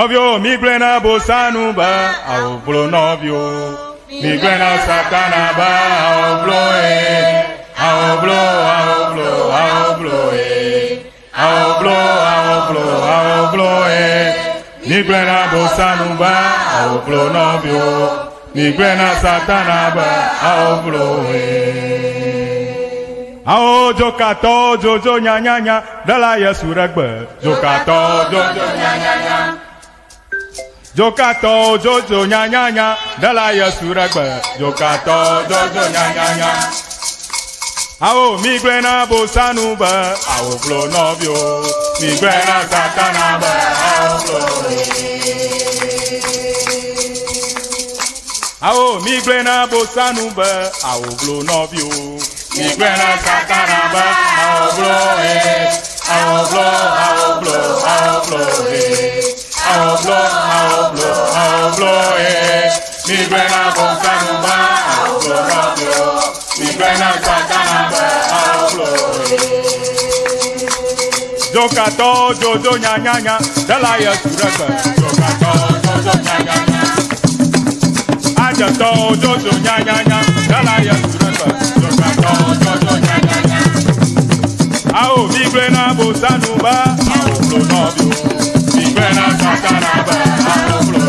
Nɔviwo, migblɔe na Bosanu be awovlo nɔviwo. Migblɔe na Satana be awovlo e. Awovlo, awovlo, awovlo e. Awovlo, awovlo, awovlo e. Migblɔe na Bosanu be awovlo nɔviwo. Migblɔe na Satana be awovlo e. Awo dzokatɔwo dzodzo nyanyanya ɖela Yesu ɖe gbe. Dzokatɔwo dzodzo nyanyanya. Dzokatɔwo dzodzo nyanyanya ɖela Yesu ɖe gbe. Dzokatɔwo dzodzo nyanyanya. Awo migblɔe na Bosanu be awo vlo nɔviwo. Migblɔe na Satana be awo vlo. Awo migblɔe na Bosanu be awo vlo nɔviwo. Migblɔe na Satana be awo vlo he. Awo vlo, awo vlo, awo vlo he. Awo vlo, awo vlo, awo vlo he. Migblɔe na Bosanu be awo vlo nɔviwo. Migblɔe na Satana be awo vlo he. Dzokatɔwo dzodzo nyanyanya ɖela Yesu ɖe gbe. Dzokatɔwo dzodzo nyanyanya. Adzetɔwo dzodzo nyanyanya ɖela Yesu ɖe gbe. Dzokatɔwo dzodzo nyanyanya. Awo migblɔe na Bosanu be awo vlo nɔviwo. Migblɔe na Satana be awo vlo.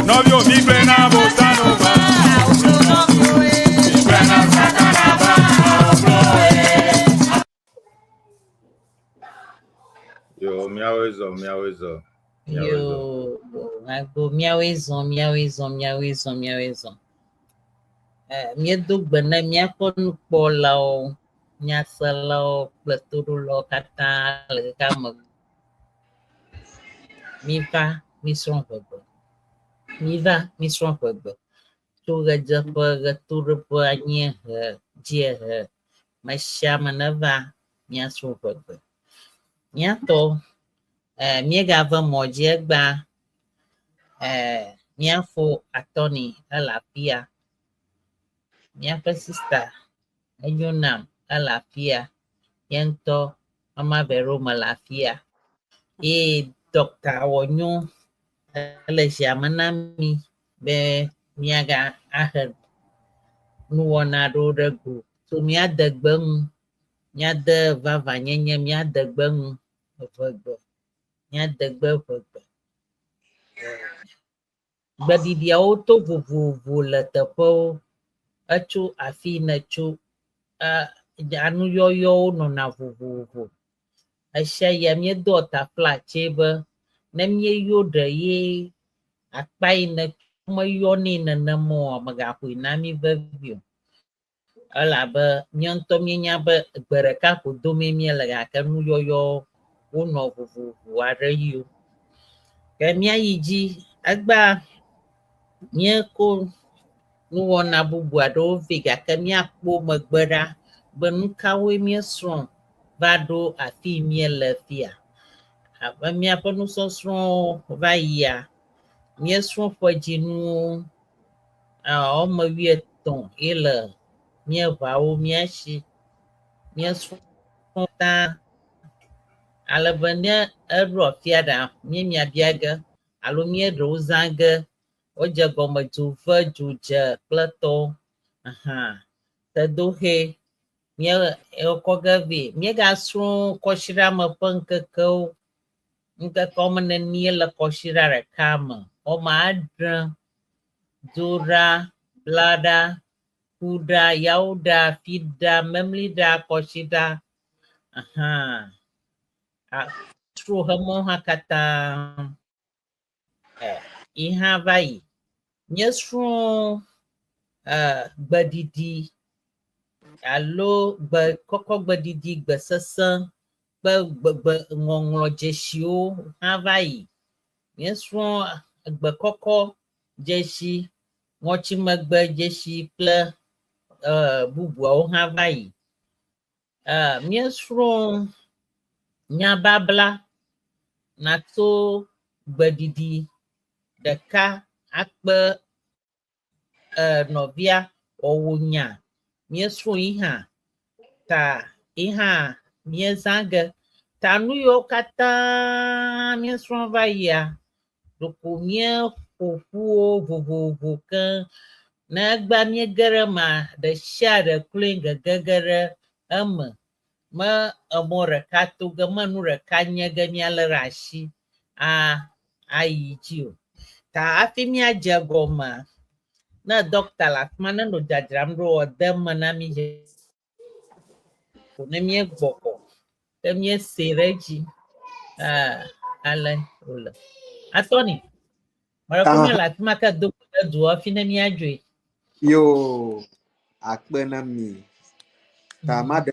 Nɔviwo migblɔe na Bosanu be awo vlo nɔviwo. Migblɔe na Satana be awo vlo. Yo, míawoe zɔ, míawoe zɔ. Míawoe Yo, zɔ. agbo míawoe zɔ, míawoe zɔ, míawoe zɔ, míawoe zɔ. Eh, míedo gbe na míaƒe nukpɔlawo, nyaselawo kple toɖolawo katã le xexea me. Miva mísrɔ̃ ʋegbe. Miva mísrɔ̃ ʋegbe. Tso ɣedzeƒe, ɣetoɖoƒe, anyiehe, dziehe, me sia ame neva míasrɔ̃ ʋegbe. Míatɔ, eh, míegave mɔ dzi egbea. Eh, míafo atɔni ele afia. Míaƒe sista enyo nam ele afia. Nye ŋutɔ Mama Vero mele afia. Ye dɔkta Wɔnyo ele zia me na mí be míaga ahe nuwɔna aɖewo ɖe go tso mía degbe ŋu, míade vavãnyenye mía degbe ŋu ʋegbe, mía degbe ʋegbe. Gbeɖiɖiawo to vovovo le teƒewo. Etso afi nètso. E anuyɔyɔwo nɔna vovovo. Ɣesiaɣia míedoa taflatse be ne míeyɔ ɖe ye akpa yi nètso meyɔnɛ nenema oa, megaƒoe na mí vevi o. Elabe mía ŋutɔ míenya be gbe ɖeka ko domee míele gake nuyɔyɔ wonɔ vovovo aɖe yio. Ke míayi dzi egbea míeko nuwɔna bubu aɖewo vɛ gake míakpɔ megbe ɖa be nu kawoe míesrɔ̃ va ɖo afi yi míele fia. Abe míaƒe nusɔsrɔ̃wo va yia, míesrɔ̃ ƒedzinuwo woame wuietɔ̃ ye le mía ʋawo mía si. Míesrɔ̃ katã ale be ne eɖo afia ɖea, míemia bia ge alo míeɖewo zã ge. Wodze gɔme dzove, dzodze kple tɔwo. Ahan tedoxe míekɔ ge vɛ. Míegasrɔ̃ kɔsiɖame ƒe ŋkekewo. Ŋkeke woame nenie le kɔsiɖa ɖeka me? Woame adre, Dzoɖa, Blaɖa, Kuɖa, Yawoɖa, Fiɖa, Memliɖa, Kɔsiɖa. Ahan. Trɔ hemɔwo hã katã yi hã va yi. Míesrɔ̃ gbeɖiɖi alo gbe kɔkɔ gbeɖiɖi, gbe sesẽ kple gbe ŋɔŋlɔ dzesiwo hã va yi. Míesrɔ̃ gbe kɔkɔ dzesi, ŋɔtsimegbe dzesi kple bubuawo hã va yi. Míesrɔ̃ nyababla natso gbeɖiɖi ɖeka akpe nɔvia wɔwò nya. Míesrɔ̃ yi hã ta yi hã míezã ge. Ta nu yiwo katã míesrɔ̃ va yia, ɖeko míeƒo ƒu wo vovovo keŋ. Ne egbea míege ɖe emea, ɖe sia ɖe kloe gegege ɖe eme. Me emɔ ɖeka to ge, me nu ɖeka nye ge míalé ɖe asi a ayi dzi o. Ta hafi míadze egɔmea, ne ɖɔkita le afi ma ne nɔ dzadzram ɖo wòade eme na mí ko ne míegbɔ kɔ ke míesee ɖe edzi. Ah, ale wòle. Atɔni, mele ko míele afi ma ke do gbe ɖe dua hafi ne míadzoe. Yo, akpe na mi. Ta ma ɖe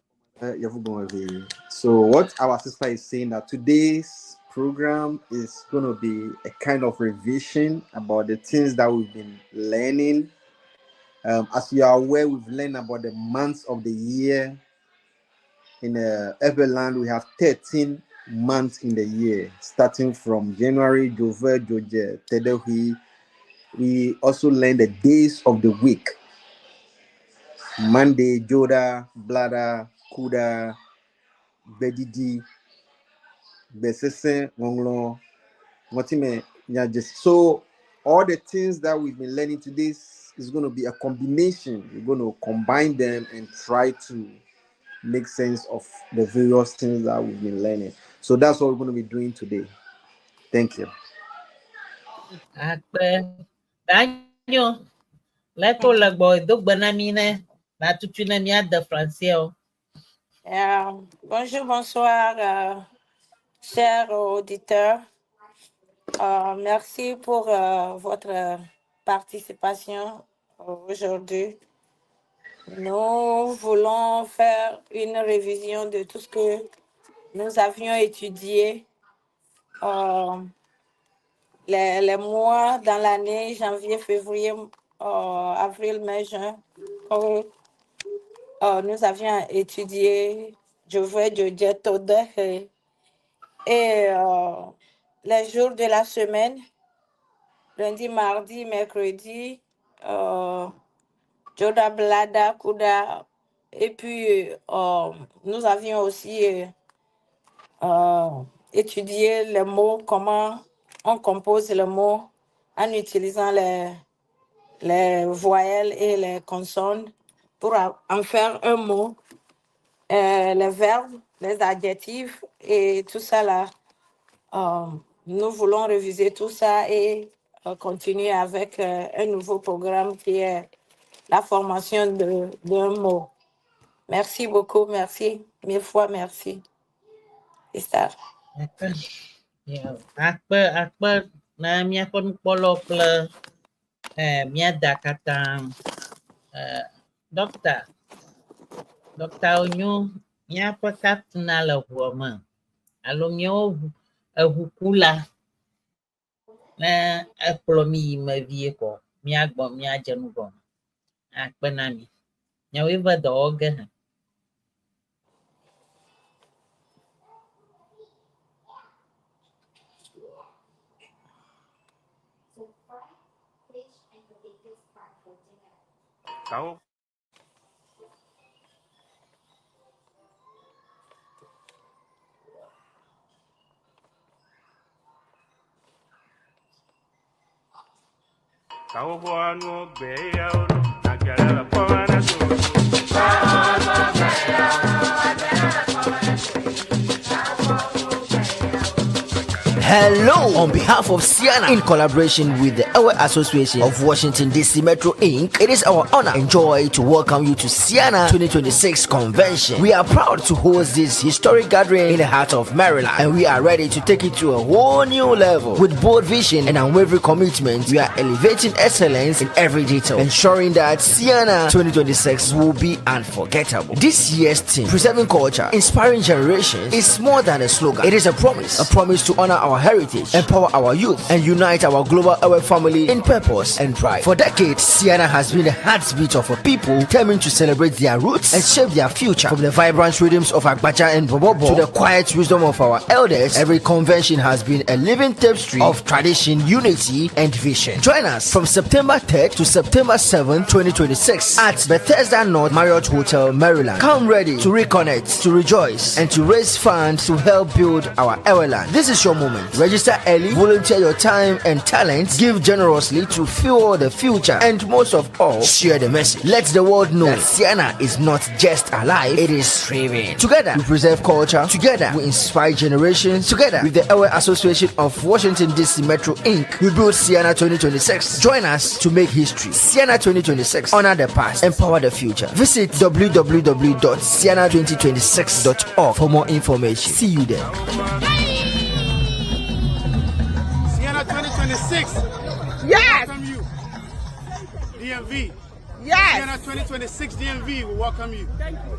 yevu. So what our sister is saying, that today's program is going to be a kind of revision about the things that we've been learning. As you are aware, we've learned about the months of the year. In the Everland, we have 13 months in the year, starting from January, Jove, Joje, Tedehui. We also learned the days of the week. Monday, Joda, Blada, Kuda, Bedidi, Besese, Ngonglo, Ngotime, Nyajesi. So all the things that we've been learning today is going to be a combination. We're going to combine them and try to make sense of the various things that we've been learning. So that's what we're going to be doing today. Thank you. Akpe. Danyo, leko le gbɔ do gbe na mí ne natutu ne míade français o. Bonjour, bonsoir, chers auditeurs. Merci pour votre participation aujourd'hui. Nous voulons faire une révision de tout ce que nous avions étudié les mois dans l'année, janvier, février, avril, mai, juin. Nous avions étudié Jove, Jodje, Tode et les jours de la semaine, lundi, mardi, mercredi, Joda, Blada, Kuda. Et puis, nous avions aussi étudié les mots, comment on compose les mots en utilisant les voyelles et les consonnes pour en faire un mot, les verbes, les adjectifs et tout ça là. Nous voulons réviser tout ça et continuer avec un nouveau programme qui est la formation d'un mot. Merci beaucoup, merci, mille fois merci. Sister. Akpe. Yeah. Akpe, akpe na míaƒe nukpɔlawo kple míada katã. Dɔkta, dɔkta Onyo, míaƒe kaptena le ʋua me alo míawo ʋu eʋukula ne ekplɔ mí yi me vie kɔ míagbɔ míadze nu gɔme. Akpe na mi. Miawoe va dɔ wɔ ge hã. Kawo kawo bɔ nu gbe ya wo no agɛrɛ le kpɔmɛ ne so. Hello! On behalf of Ceana, in collaboration with the Ewe Association of Washington DC Metro Inc., it is our honor and joy to welcome you to Ceana 2026 Convention. We are proud to host this historic gathering in the heart of Maryland, and we are ready to take it to a whole new level. With bold vision and unwavering commitment, we are elevating excellence in every detail, ensuring that Ceana 2026 will be unforgettable. This year's theme, Preserving Culture, Inspiring Generations, is more than a slogan. It is a promise to honor our heritage, empower our youth, and unite our global Ewe family in purpose and pride. For decades, Siena has been the heartbeat of a people determined to celebrate their roots and shape their future. From the vibrant rhythms of Agbaja and Bobobo to the quiet wisdom of our elders, every convention has been a living tapestry of tradition, unity, and vision. Join us from September 3rd to September 7th, 2026 at Bethesda North Marriott Hotel, Maryland. Come ready to reconnect, to rejoice, and to raise funds to help build our Eweland. This is your moment. Register early, volunteer your time and talents, give generously to fuel the future, and most of all, share the message. Let the world know that Siena is not just alive, it is thriving. Together, we preserve culture. Together, we inspire generations. Together, with the Ewe Association of Washington, D.C. Metro Inc., we build Siena 2026. Join us to make history. Siena 2026. Honor the past, empower the future. Visit www.siena2026.org for more information. See you there. Siena 2026. Yes. Welcome you. DMV. Yes. Siena 2026 DMV will welcome you. Thank you.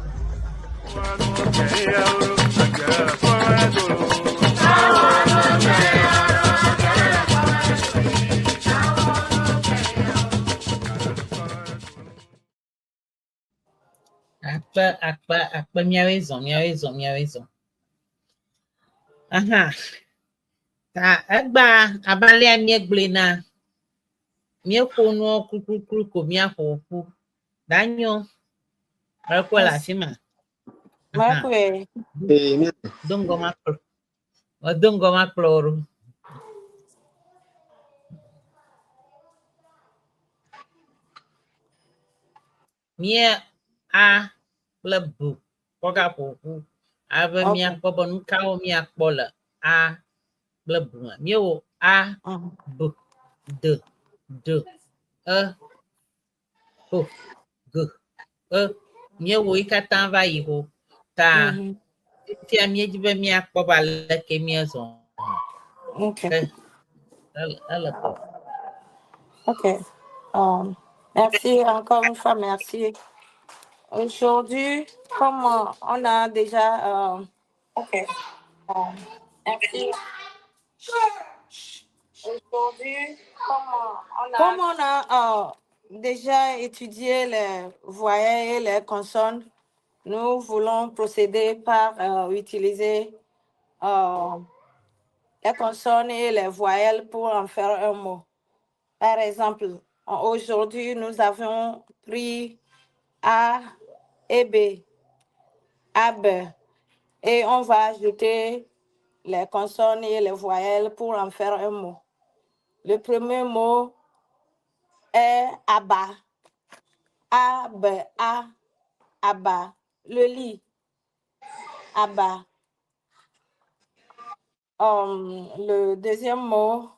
Akpe, akpe, akpe míawoe zɔ, míawoe zɔ, míawoe zɔ. Aha. Ta egbea abe alea míegblɔe na míeƒo nuwo klukluklu ko míaƒo ƒu. Danyo, mekpɔe le afi ma. Aha. Mekpɔe. Ee, mi- Do ŋgɔ makplɔ. Do ŋgɔ makplɔ wò ɖo. Mía A kple B kɔ gaƒo ƒu ale be míakpɔ be nu kawo míakpɔ le A kple B me. Míewɔ A, B, D, D, E, P, G, E. Míewɔ yi katã va yi xo. Ta fifia míedi be míakpɔ be aleke míezɔ. Okay. Ke ele ele kɔ. Ok. Merci encore une fois, merci. Aujourd'hui, comme on a déjà. Ok. Merci. Aujourd'hui, comme on a déjà étudié les voyelles et les consonnes, nous voulons procéder par utiliser les consonnes et les voyelles pour en faire un mot. Par exemple, aujourd'hui, nous avons pris A et B, A, B, et on va ajouter les consonnes et les voyelles pour en faire un mot. Le premier mot est Abba. A, B, A, Abba. Le lit. Abba. Le deuxième mot,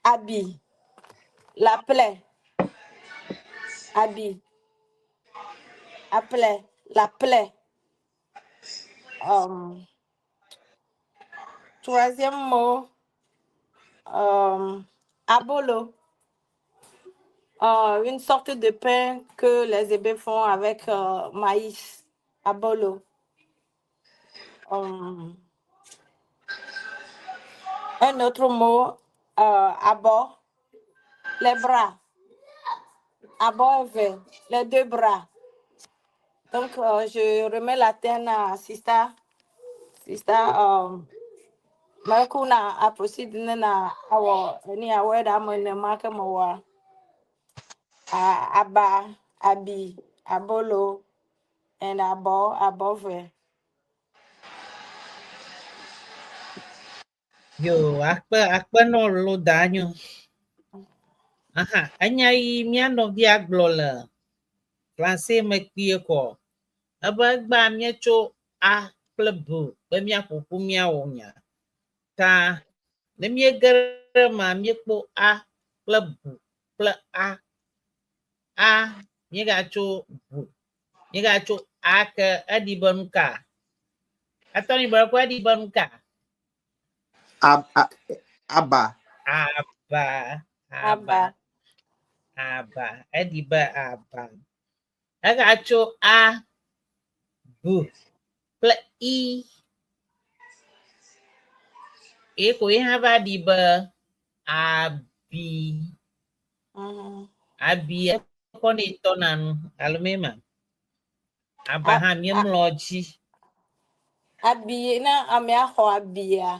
habit. La plaie. Habit. Appelait. La plaie. Troisième mot, abolo. Une sorte de pain que les Hébés font avec maïs. Abolo. Un autre mot, abord, les bras. Abord, les deux bras. Donc, je remets la terre à Sista. Sista, Makuna a proceed na awo ni awo da mo ne ma ke mo wa. Aba, abi, abolo, and abo, above. Yo, akpe, akpe nɔ lo danyo. Aha, enya yi mía nɔvia gblɔ le français me kpuie kɔ. Ebe egbea míetso A kple B be míaƒo ƒu míawɔ nya. Ta ne míege ɖe emea, míekpɔ A kple B kple A. A míegatso B, míegatso A ke eɖi be nu ka? Atɔni be kɔ eɖi be nu ka? Aba. Aba. Aba. Aba. Eɖi be aba. Egatso A, B kple I. Ye ko ye hã va ɖi be abi. Abi ekɔ ne tɔna nu alo me ma. Aba hã míemlɔ dzi. Abi ne amea xɔ abia.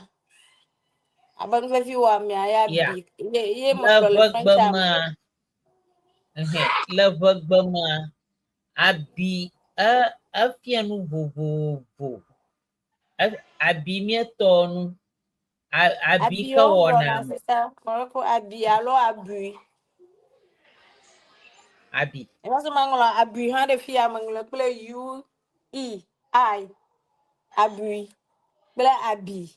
Abe nu vevi wɔ amea ya Yeah. bi. Ye ye Le megblɔ le ʋegbe French me. mea, ɛhɛ, le ʋegbe mea, abi e efia nu vovovo. E abi míetɔ nu. A abi Abi ke wo wɔna gblɔna sesa. Mɔlɔko abi alo abui. Abi. Eva so maŋlɔ abui hã ɖe fia meŋlɔ kple U E I abui kple abi.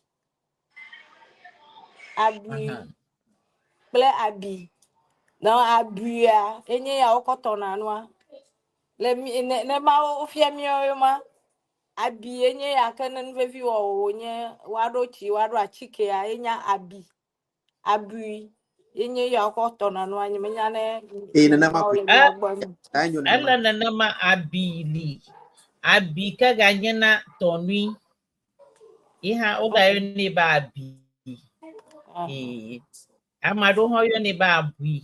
Abui kple abi. Donc abuia enye ya wokɔ tɔna nua. Le mi ne ne ma wofia míawo ma abi enye ya ke ne nu vevi wɔ wònye woaɖo tsi woaɖo atikea enye abi. Abui enye ya wokɔ tɔna nua nye menya ne Eye nenema mawo koe. le mia gbɔ eme. Enyo nenema. Ele nenema abi li. Abi ke ganyena tɔnui. Ye hã wogayɔnɛ be abi. Ee. Ame aɖewo hã yɔnɛ be abui.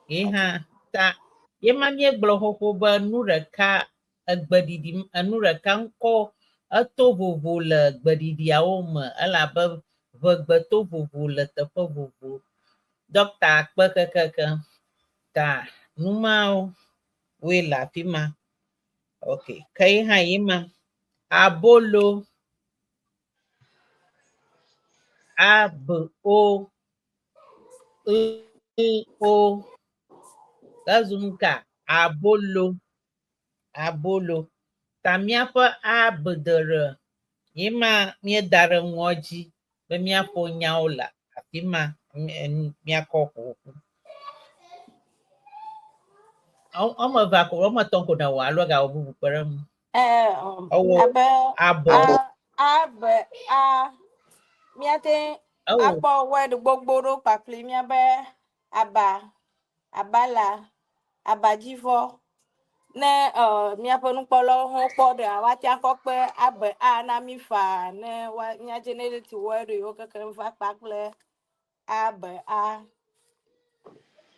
Ye hã ta ye ma míegblɔ xoxo be nu ɖeka egbeɖiɖi enu ɖeka ŋkɔ eto vovo le gbeɖiɖiawo me elabe ʋegbe to vovo le teƒe vovo. Ɖɔkta akpe kekeke ta nu mawo woe le afi ma. Ok, ke ye hã ye ma. Abolo. A B O L O. Ezu nu ka? Abolo. Abolo. Ta míaƒe A B D R ye ma míeda ɖe nua dzi be míaƒo nyawo le afi ma míakɔ ƒoƒu. Woame evea ko, woame etɔ̃ ko nèwɔ alo egawɔ bubu kpe ɖe eŋu? Ewɔ Abe abɔ. A, A, B, A. Míate Ewɔ. akpɔ word gbogbo ɖewo kpakple míabe aba, abala, abadzivɔ. Ne míaƒe nukpɔlawo hã kpɔ ɖea, woate akɔ kpe A, B, A na mí faa ne woa mía generate word yiwo kekeŋ va kpakple A, B, A.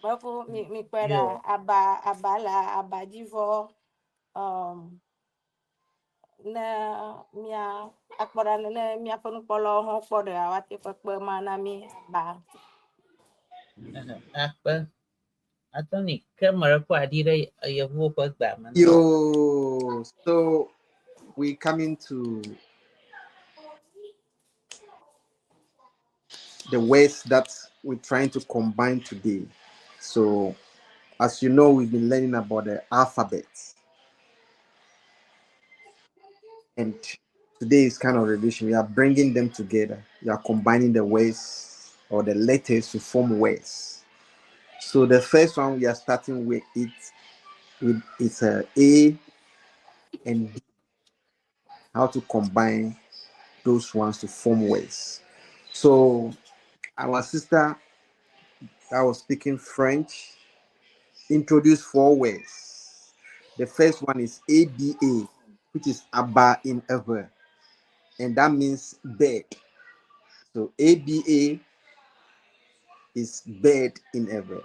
Meku mi mikpɔe ɖa aba abala abadzivɔ ne mía akpɔ ɖa ne míaƒe nukpɔlawo hã kpɔ ɖea woate kpekpe ma na mí ba. Akpe. Atoni ke me ɖe kɔ aɖi ɖe yevuwo ƒe gbea me. Yo, so we coming to the words that we're trying to combine today. So, as you know, we've been learning about the alphabet. And today is kind of revision. We are bringing them together. We are combining the words or the letters to form words. So the first one we are starting with it with it's a A and B. How to combine those ones to form words. So our sister that was speaking French introduced four words. The first one is ABA, which is Abba in Ewe, and that means bed. So ABA is bed in Ewe.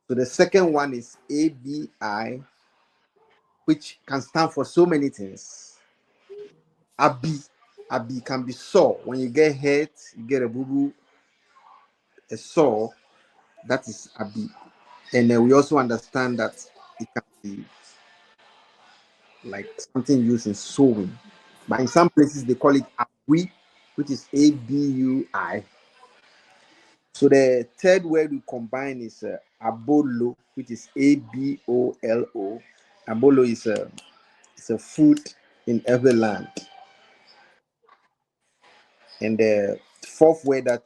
So the second one is ABI, which can stand for so many things. Abi, Abi can be sore. When you get hurt, you get a boo-boo, a sore, that is Abi. And then we also understand that it can be like something used in sewing. But in some places they call it Abui, which is A-B-U-I. So the third word we combine is Abolo, which is A-B-O-L-O. Abolo is a food in every land. And the fourth word that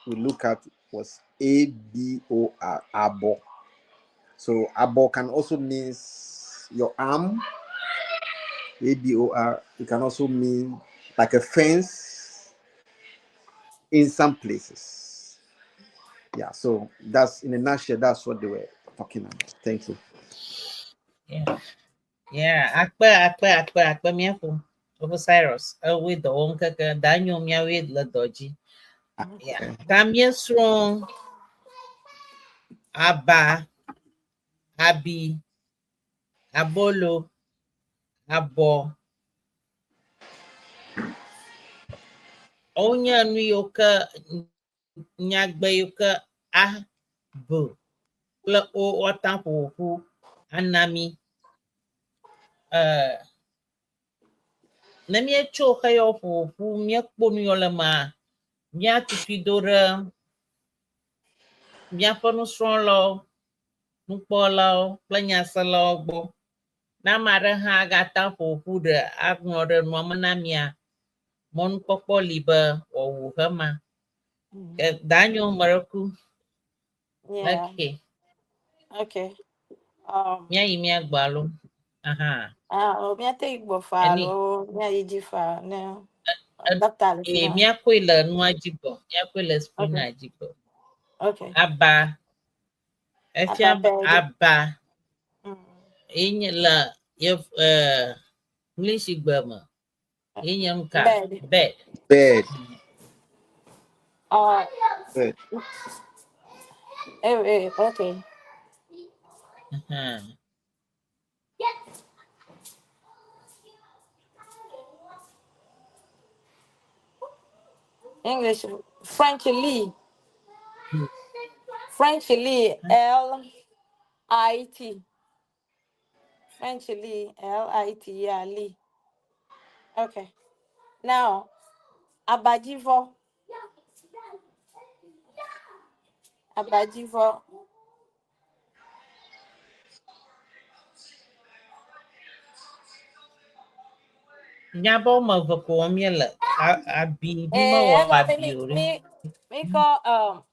we look at was A-B-O-R, Abo. So Abo can also mean your arm, A-B-O-R. It can also mean like a fence in some places. Yeah, so that's in a nutshell, that's what they were talking about. Thank you. Yeah. Yeah, akpe, akpe, akpe, akpe míaƒo. Woƒe Cyrus, ewoe dɔ wɔm keke, da nyo míawoe le dɔ dzi. Yeah. Ta míesrɔ̃ aba, abi, abolo, abɔ. Wonye nu yiwo ke nyagbe yiwo ke a, b kple o woate ŋu aƒo ƒu ana mí. Eh, ne míetso xeyawo ƒo ƒu míekpɔ nu yiwo le emea, míatutui do ɖe míaƒe nusrɔ̃lawo, nukpɔlawo kple nyaselawo gbɔ. Ne ame aɖe hã agate ŋu aƒo ƒu ɖe aŋlɔ ɖe nua me na mía, mɔnukpɔkpɔ li be wòawu hema. Ke Danyo Mereku. Yeah. Okay. Okay. Míayi mía gbɔ alo? Aha. Ah, oh, míate yi gbɔ faa Eni. alo míayi dzi faa ne dɔkta le fi Ee, ma. míakɔe le nua dzi gbɔ. Míakɔe le screen-a dzi gbɔ. Okay. Aba. Efia Aba be bed. aba ye nye le yev English gbe me. Ye nye nu ka? Bed. Bed. Bed. Bed. Okay. English, French Lee. French Lee, L I T. French Lee, L I T, yeah, Lee. Okay. Now, Abajivo. Abajivo. Nya be woame eve ko wɔm míele. Abi mi mewɔ abi o ɖe. Mi kɔ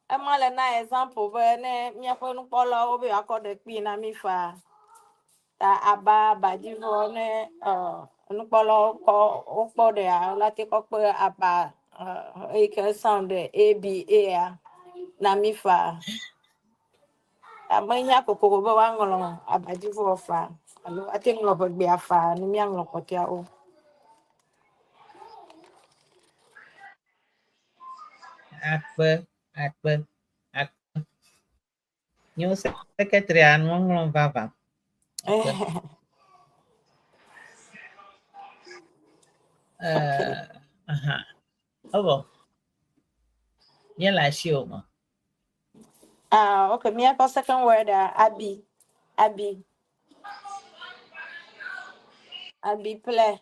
ema le na example be ne míaƒe nukpɔlawo be yewoakɔ ɖe kpii na mi faa. Ta aba abadzivo ne nukpɔlawo kɔ wokpɔ ɖea la te kɔ kpe aba eyi ke sound A B A ya na mi faa. Ame hiã kokoko be woaŋlɔ abadzivo faa alo ate ŋlɔ ʋegbea faa ne míaŋlɔ kpɔtɔeawo. Akpe, akpe, akpe. Nyewo secretary-a nua ŋlɔm vavã. Akpe. Aha. Evɔ. Míele asiwò me. Ah, okay. Míaƒe second word abi, abi. Abi ple.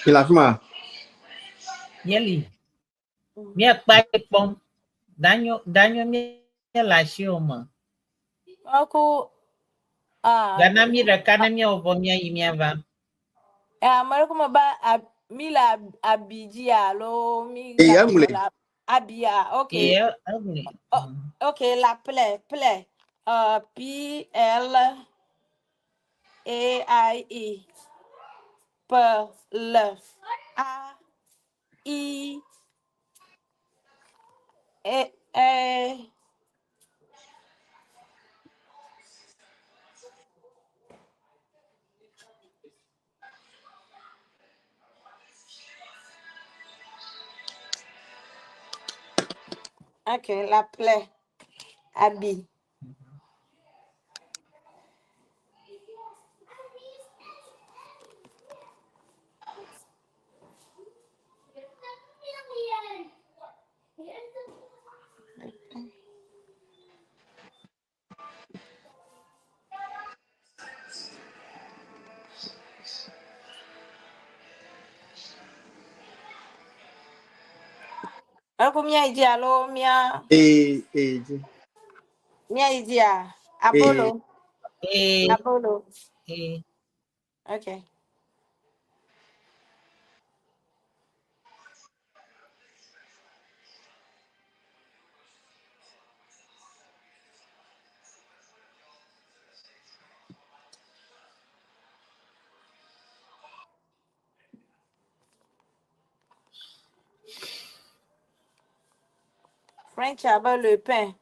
Il a fuma. Míeli. Míekpa kpɔm. Danyo, danyo míele asiwò me. Aku, ah. Gana mi ɖeka ne míawɔ vɔ míayi míava. Ame ɖe me ba mi le abi dzi alo mi Ee, ga eŋlɔe. le abia, okay. Ee, eŋlɔe. Oh, okay, la plaie, plaie. P L A I E. P L A I E E. Ok, la plaie. Abi. Ako mia idi alo mia E, e, mia idi a Apollo. Ee, Abolo. ee. Ok. French abe le pain.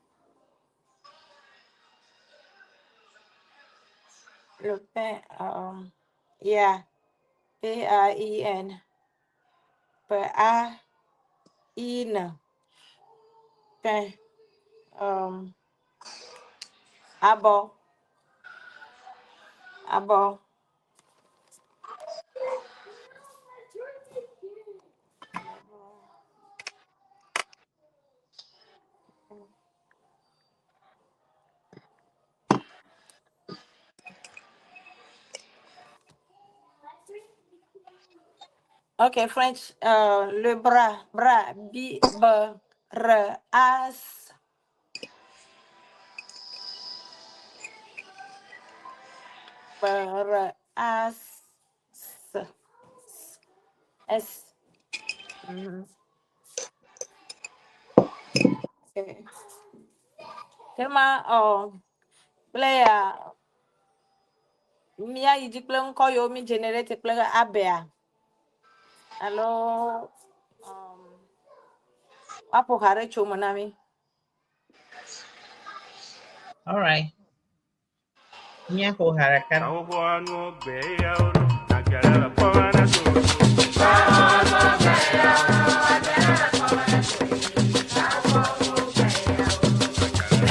Le pain, yeah. P-A-I-N. P-A-I-N. Pain. Abo. Abo. Ok, French, le bras, bras, B, B, R, A, S. B, R, A, S, S, S. Ok. Kema, oh, player, mia yi dzi kple ŋkɔ yiwo mi generate kple abea. Alo, woaƒo xa ɖe tso me na mi. All right. Míaƒo ha ɖeka.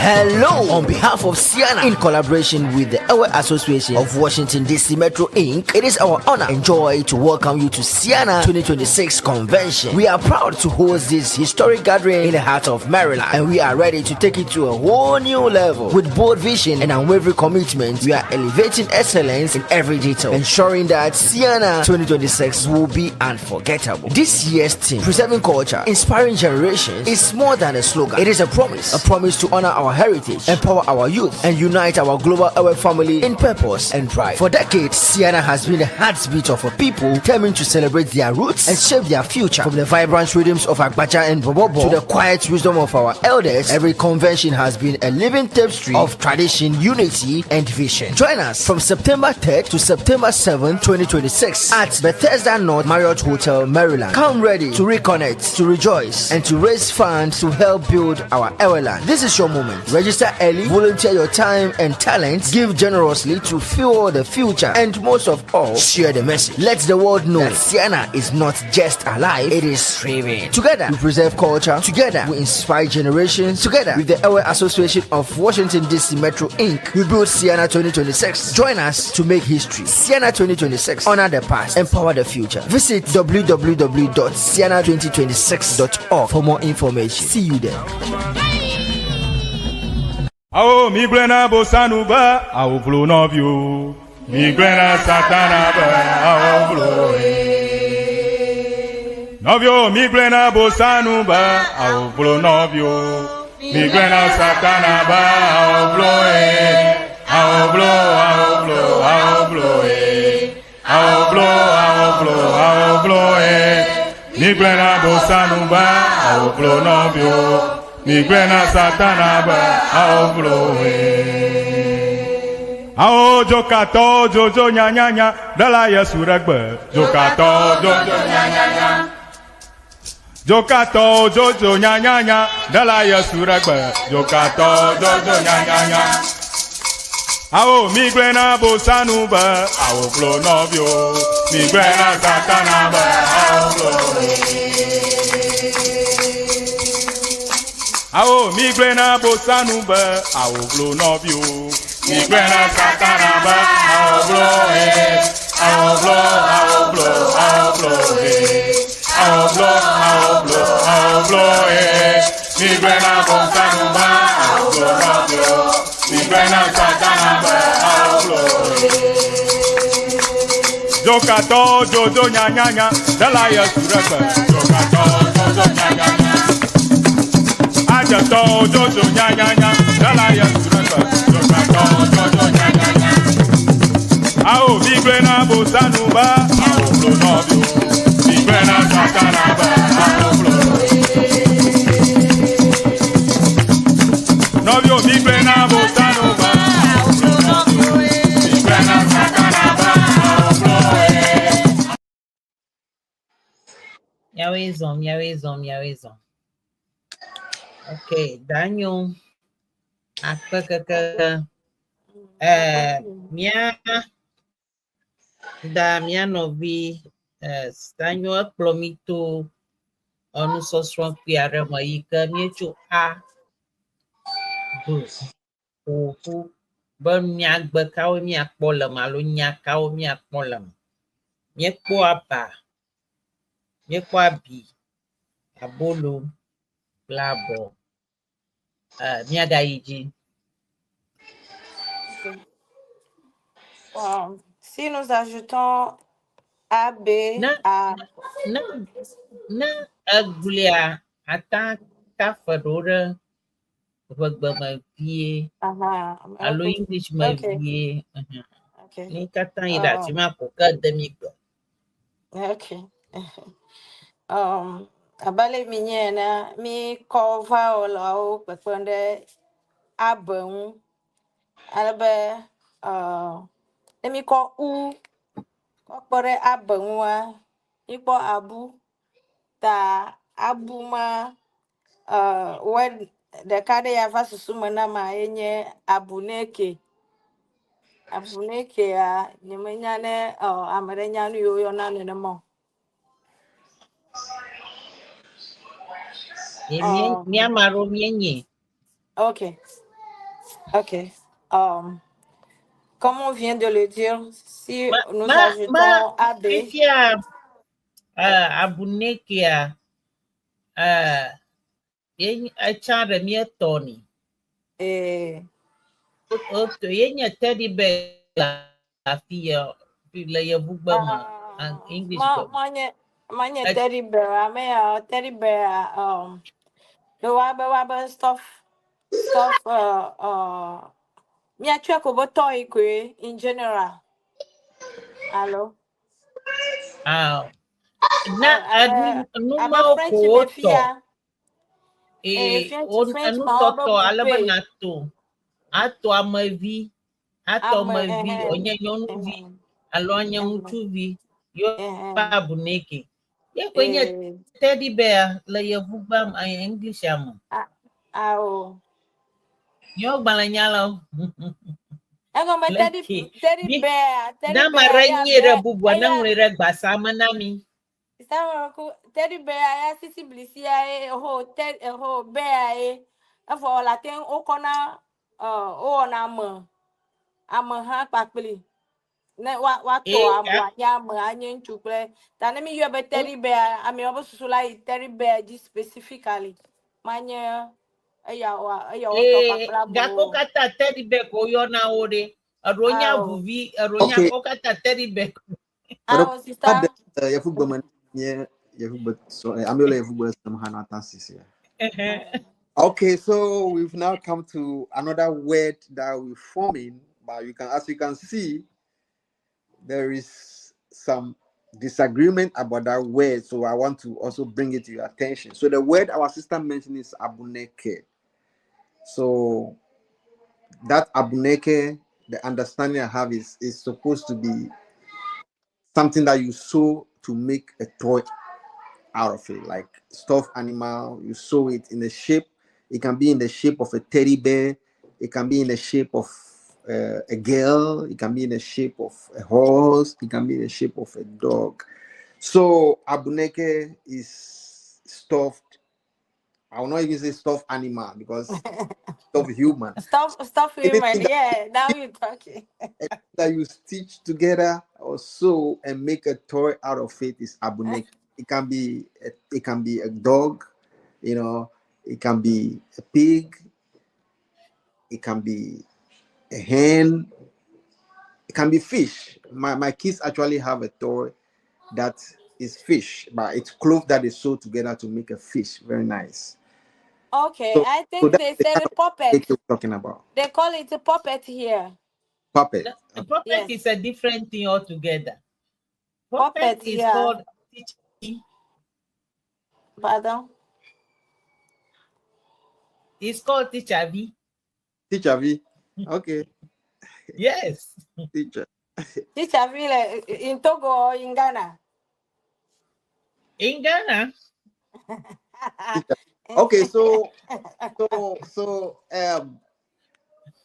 Hello! On behalf of Ceana, in collaboration with the Ewe Association of Washington DC Metro Inc., it is our honor and joy to welcome you to Ceana 2026 Convention. We are proud to host this historic gathering in the heart of Maryland, and we are ready to take it to a whole new level. With bold vision and unwavering commitment, we are elevating excellence in every detail, ensuring that Ceana 2026 will be unforgettable. This year's theme, Preserving Culture, Inspiring Generations, is more than a slogan. It is a promise to honor our heritage, empower our youth, and unite our global Ewe family in purpose and pride. For decades, Ceana has been the heartbeat of a people determined to celebrate their roots and shape their future. From the vibrant rhythms of Agbadza and Bobobo to the quiet wisdom of our elders, every convention has been a living tapestry of tradition, unity, and vision. Join us from September 3rd to September 7th, 2026 at Bethesda North Marriott Hotel, Maryland. Come ready to reconnect, to rejoice, and to raise funds to help build our Eweland. This is your moment. Register early, volunteer your time and talents, give generously to fuel the future, and most of all, share the message. Let the world know that Ceana is not just alive, it is thriving. Together, we preserve culture. Together, we inspire generations. Together, with the Ewe Association of Washington DC Metro Inc., we build Ceana 2026. Join us to make history. Ceana 2026. Honor the past, empower the future. Visit www.ceana2026.org for more information. See you there. Awo mi gblẽ na bosanu be awo vlo nɔviwo. Mi gblẽ na satana be awo vlo ye. Nɔviwo mi gblẽ na bosanu be awo vlo nɔviwo. Mi gblẽ na satana be awo vlo ye. Awo vlo awo vlo awo vlo ye. Awo vlo awo vlo awo vlo ye. Mi gblẽ na bosanu be awo vlo nɔviwo. Mi gblẽ na satana be awo vlo ye. Awo dzokatɔ dzodzo nyanyanya ɖela Yesu ɖe gbe. Dzokatɔ dzodzo nyanyanya. Dzokatɔ dzodzo nyanyanya ɖela Yesu ɖe gbe. Dzokatɔ dzodzo nyanyanya. Awo mi gblẽ na bosanu be awo vlo nɔviwo. Mi gblẽ na satana be awo vlo. Awo mi gblẽ na bosanu be awo vlo nɔviwo. Mi gblẽ na satana be awo vlo ye. Awo vlo awo vlo awo vlo ye. Awo vlo awo vlo awo vlo ye. Mi gblẽ na bosanu be awo vlo nɔviwo. Mi gblẽ na satana be awo vlo ye. Dzokatɔ dzodzo nyanyanya ɖela Yesu ɖe gbe. Dzokatɔ dzodzo nyanyanya. Adzetɔ dzodzo nyanyanya ɖela Yesu ɖe gbe. Dzokatɔ dzodzo nyanyanya. Miglena bosanuba, aoblo nɔviwo. Miglena satanaba, aoblo. Nɔviwo miglena bosanuba, aoblo nɔviwo. Miglena satanaba, aoblo. Miawoe zɔ, miawoe zɔ, miawoe zɔ. Ok, danyo. Akpe keke. Mía da mía nɔvi danyo ekplɔ mí to enusɔsrɔ̃ kpui aɖe me yi ke míetso A B ƒo ƒu be nyagbe kawo míakpɔ le eme alo nya kawo míakpɔ le eme. Míekpɔ aba, míekpɔ abi, abolo kple abɔ. Míagayi dzi. Bon, si nous ajoutons A, B, Ne A, ne eglia ata tafe ɖewo ɖe ʋegbe me vie aha, alo ok, English me ok, vie. Ok. Ni katã yi ɖe Oh, afi ma ko ke de mi gbe. Ok. Abe ale mi nye ene, mi kɔ vowel-awo kpekpem ɖe A B ŋu. Ale be ne mi kɔ U kɔ kpe ɖe A B ŋua, mi kpɔ abu. Ta abu ma word ɖeka ɖe ya va susu me na ma ye nye abuneke. Abunekea, nyemenya ne ame ɖe nya nu yi woyɔna nenema o. Mi mi ame aɖewo míenye. Ok. Comme on vient de le dire, si Ma nous ma ma ajoutons A, B, fifia abunekea ye etsã ɖe míetɔ ni. Et Ye nye teddy bear le afi ya le yevugbe me, English ma gbe me. Ma nye teddy bear, ame ya teddy bear le wabe stuff míatsɔe ko be toy koe in general. Allo? Ah, na Abe nu abe mawo French ko me wotɔ. fia. Ee, French wo French ma wobe enutɔtɔ ale be poupée. nato ato amevi atɔ Ame amevi wònye nyɔnuvi alo anye ŋutsuvi ye ƒe abuneke. Ye koe nye teddy bear le yevugbe me, English me. Ao. Míawo gbalẽnyalawo. Egɔme teddy Leke teddy mi bear ne teddy ame bear aɖe ya nyee ɖe bear bubua ne eya ŋlɔe ɖe gbasa me na mi. Sama ku teddy bear ya sisi blisia ye ho ted ho bear ye evɔ wòle ate ŋu wokɔna wowɔna ame ame hã kpakpli ne wa woatɔ ame wòanye ame anye ŋutsu kple ta ne mi yɔe be teddy bear amewo be susu la yi teddy bear dzi specifically manye eya wa eya wotɔ kpakple gake wo amewo. katã teddy bear ko woyɔna wo ɖe. Eɖewo nye Ao. avuvi, eɖewo nye Okay. wo katã teddy bear. Ao sister. Yevugbe me nye yevugbe so amewo le yevugbe sem hã na ta sisi. Okay, so we've now come to another word that we're forming, but you can, as you can see, there is some disagreement about that word. So I want to also bring it to your attention. So the word our sister mentioned is abuneke. So that abuneke, the understanding I have is supposed to be something that you sew to make a toy out of it, like stuffed animal. You sew it in the shape. It can be in the shape of a teddy bear. It can be in the shape of a girl. It can be in the shape of a horse. It can be in the shape of a dog. So abuneke is stuffed. I will not even say stuffed animal because stuffed human. Stuff Anything human. that Yeah, now you're talking. that you stitch together or sew and make a toy out of it is abuneke. It can be a dog, you know, it can be a pig, it can be a hen, it can be fish. My kids actually have a toy that is fish, but it's cloth that is sewed together to make a fish. Very nice. Okay, So, I so think that's they the said kind a of puppet. cake we're talking about. They call it a puppet here. Puppet. No, the puppet Yes. is a different thing altogether. Puppet Puppet, is yeah. called teacher. Pardon? It's called teacher V. Teacher V. Okay, Yes. teacher. Teacher V in Togo or in Ghana? In Ghana, Okay, so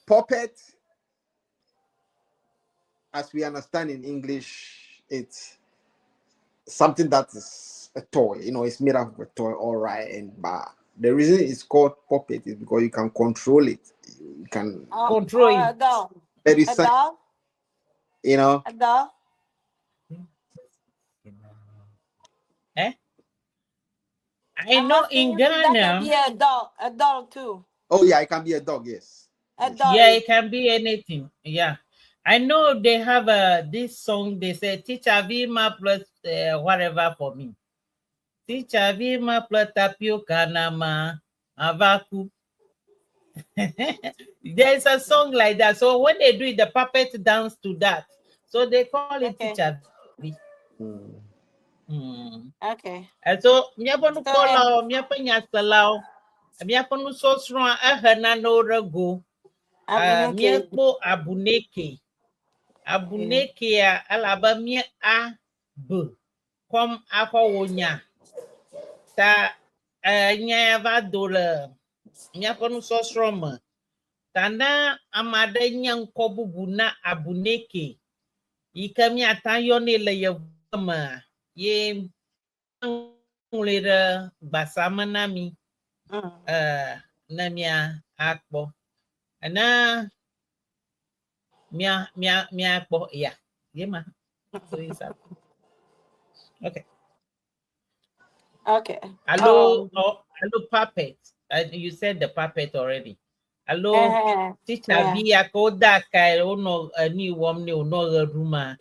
puppet, as we understand in English, it's something that is a toy. It's made out of a toy, all right. And but the reason it's called puppet is because you can control it. You can Control A it. doll. let it A sign, doll? you know. A doll? Eh? I I'm know asking in if that can Ghana, be a doll too. Oh yeah, it can be a dog, yes. A Yes. dolly. yeah, it can be anything. Yeah. I know they have a this song, they say, Teacher Vima plus whatever for me. Teacher Vima plus tapioca nama avaku. There's a song like that. So when they do it, the puppet dance to that. So they call it Okay. Teacher V. Okay. And so míaƒe So, nukpɔlawo, míaƒe nyaselawo, míaƒe nusɔsrɔ̃a ehe nanewo ɖe go. Abuneke. Míekpɔ abuneke. Abunekea elabe mía a b kɔm axɔ wò nya. Ta nya ya va do le míaƒe nusɔsrɔ̃ me. Ta ne ame aɖe nye ŋkɔ bubu na abuneke yi ke míate yɔnɛ le yevu mea, ye ŋlɔe ɖe gbasa me na mi ne mía akpɔ. Ne mía mía míakpɔ ya ye ma. So it's up. Okay. Okay. Hello, oh, hello, puppet. You said the puppet already. Hello, teacher yeah. Vi ya ko da ka o no ni wom ni o no ɣe ɖum ma.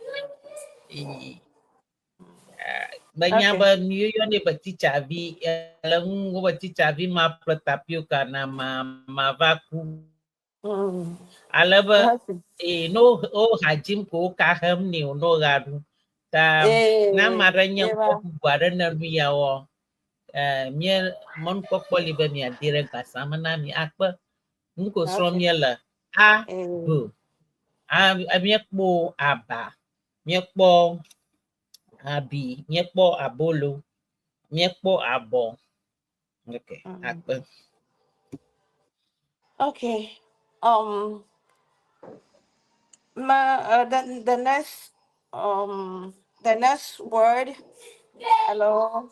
Menya be míeyɔnɛ be teacher vi le ŋu be teacher vi ma ƒle tapioca na ma ma va ku. Ale be ne wo ha dzim ko wo ka hem nɛ wònɔ ɣea ɖum. Ta ne ame aɖe nye ŋkɔ bubu aɖe ne nu ya wɔ, mía mɔnukpɔkpɔ li be miade ɖe gbasa me na mi akpe. Nu ko srɔ̃m míele A, B. A, míekpɔ aba, míekpɔ abi, míekpɔ abolo, míekpɔ abɔ. Okay, akpe. Okay. Ma, the next word, hello,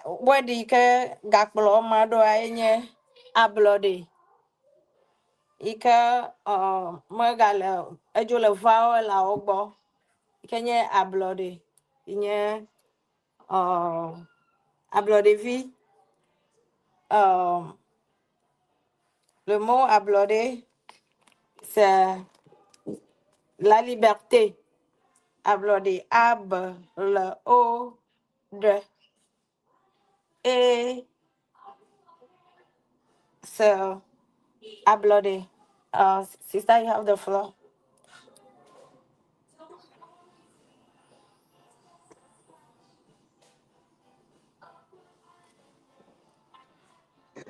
word yi ke gakplɔ ma ɖoa ye nye ablɔɖe. Yi ke megale edzo le vowel-awo gbɔ. Yi ke nye ablɔɖe. Yi nye ablɔɖevi. Le mot ablɔɖe, c'est la liberté. Ablɔɖe, A, B, L, O, D, E, c'est ablɔɖe. Sister, you have the floor.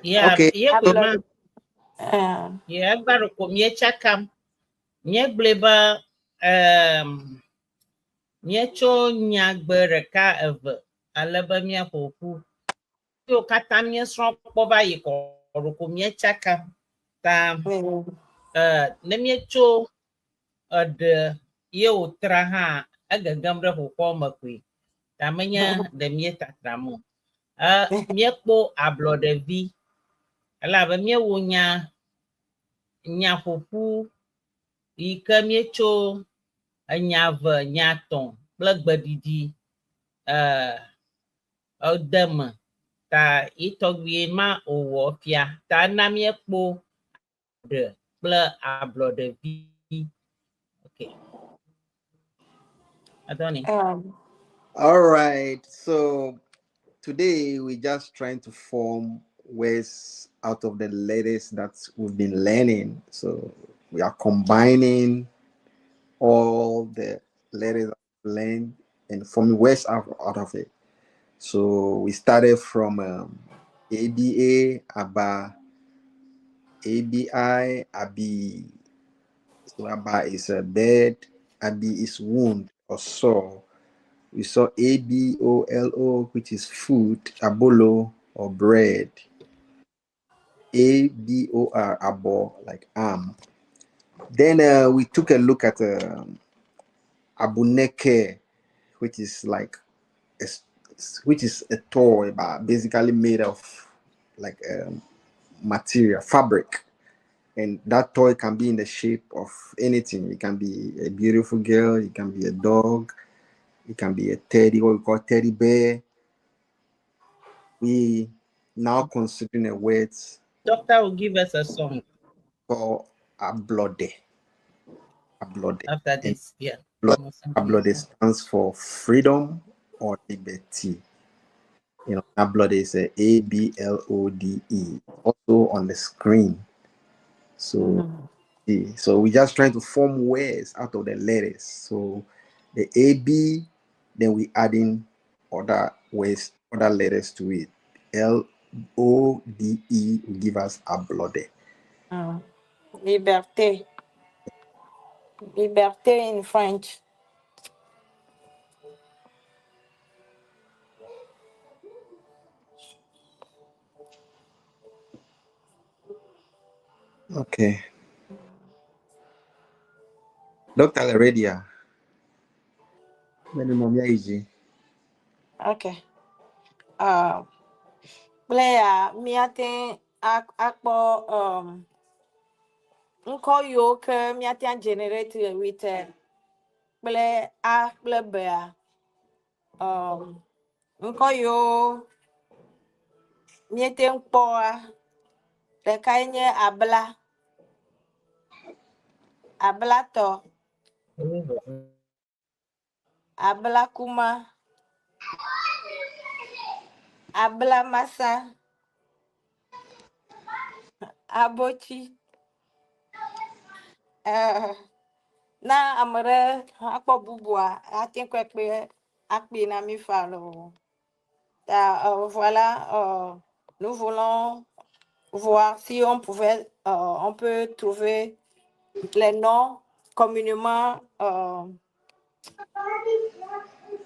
Yeah, Okay. ye koe ma. Ablɔɖe. Yeah, egba ɖo ko míetsakam. Míegblɔe be míetsɔ nyagbe ɖeka eve ale be míaƒo ƒu. Yiwo katã míesrɔ̃ kpɔ va yi kɔ ɖo ko míetsakam. Ta ne míetso eɖe ye wòtra hã egegem ɖe xoxoa me koe. Ta menye ɖe míetatram o. Míekpɔ ablɔɖevi elabe míewɔ nya nyaƒoƒu yi ke míetso enya eve, nya etɔ̃ kple gbeɖiɖi ede me. Ta yi tɔgbi ma wòwɔ fia. Ta ena míekpɔ ɖe kple ablɔɖevi. Okay. Adoni. All right. So today we're just trying to form words out of the letters that we've been learning. So We are combining all the letters learned and forming words out of it. So we started from ABA, ABA, ABI, ABI. So ABA is a bed, ABI is wound or sore. We saw ABOLO, which is food, abolo or bread. ABOR, abo, like arm. Then we took a look at Abuneke, which is like a, which is a toy, but basically made of like material, fabric. And that toy can be in the shape of anything. It can be a beautiful girl, it can be a dog, it can be a teddy, what we call teddy bear. We now considering a word. Doctor will give us a song. Called Ablode. Ablode. After this, yeah. Ablode stands for freedom or liberty. You know, Ablode is a A-B-L-O-D-E, also on the screen. So, so we're just trying to form words out of the letters. So the A B, then we add in other words, other letters to it. L O D E will give us Ablode. Liberté. Liberté in French. Okay. Dr. Leredia. Okay. Player, miate akpo ŋkɔ yiwo ke míate ŋu generate with kple A kple B-a. Ŋkɔ yiwo míete ŋu kpɔa, ɖekae nye abla, ablatɔ, ablakuma, ablamasa, abotsi. Na ame ɖe akpɔ bubua, ate ŋu kpe akpe na mi fa loo. Ta, voilà, nous voulons voir si on pouvait, on peut trouver les noms communément,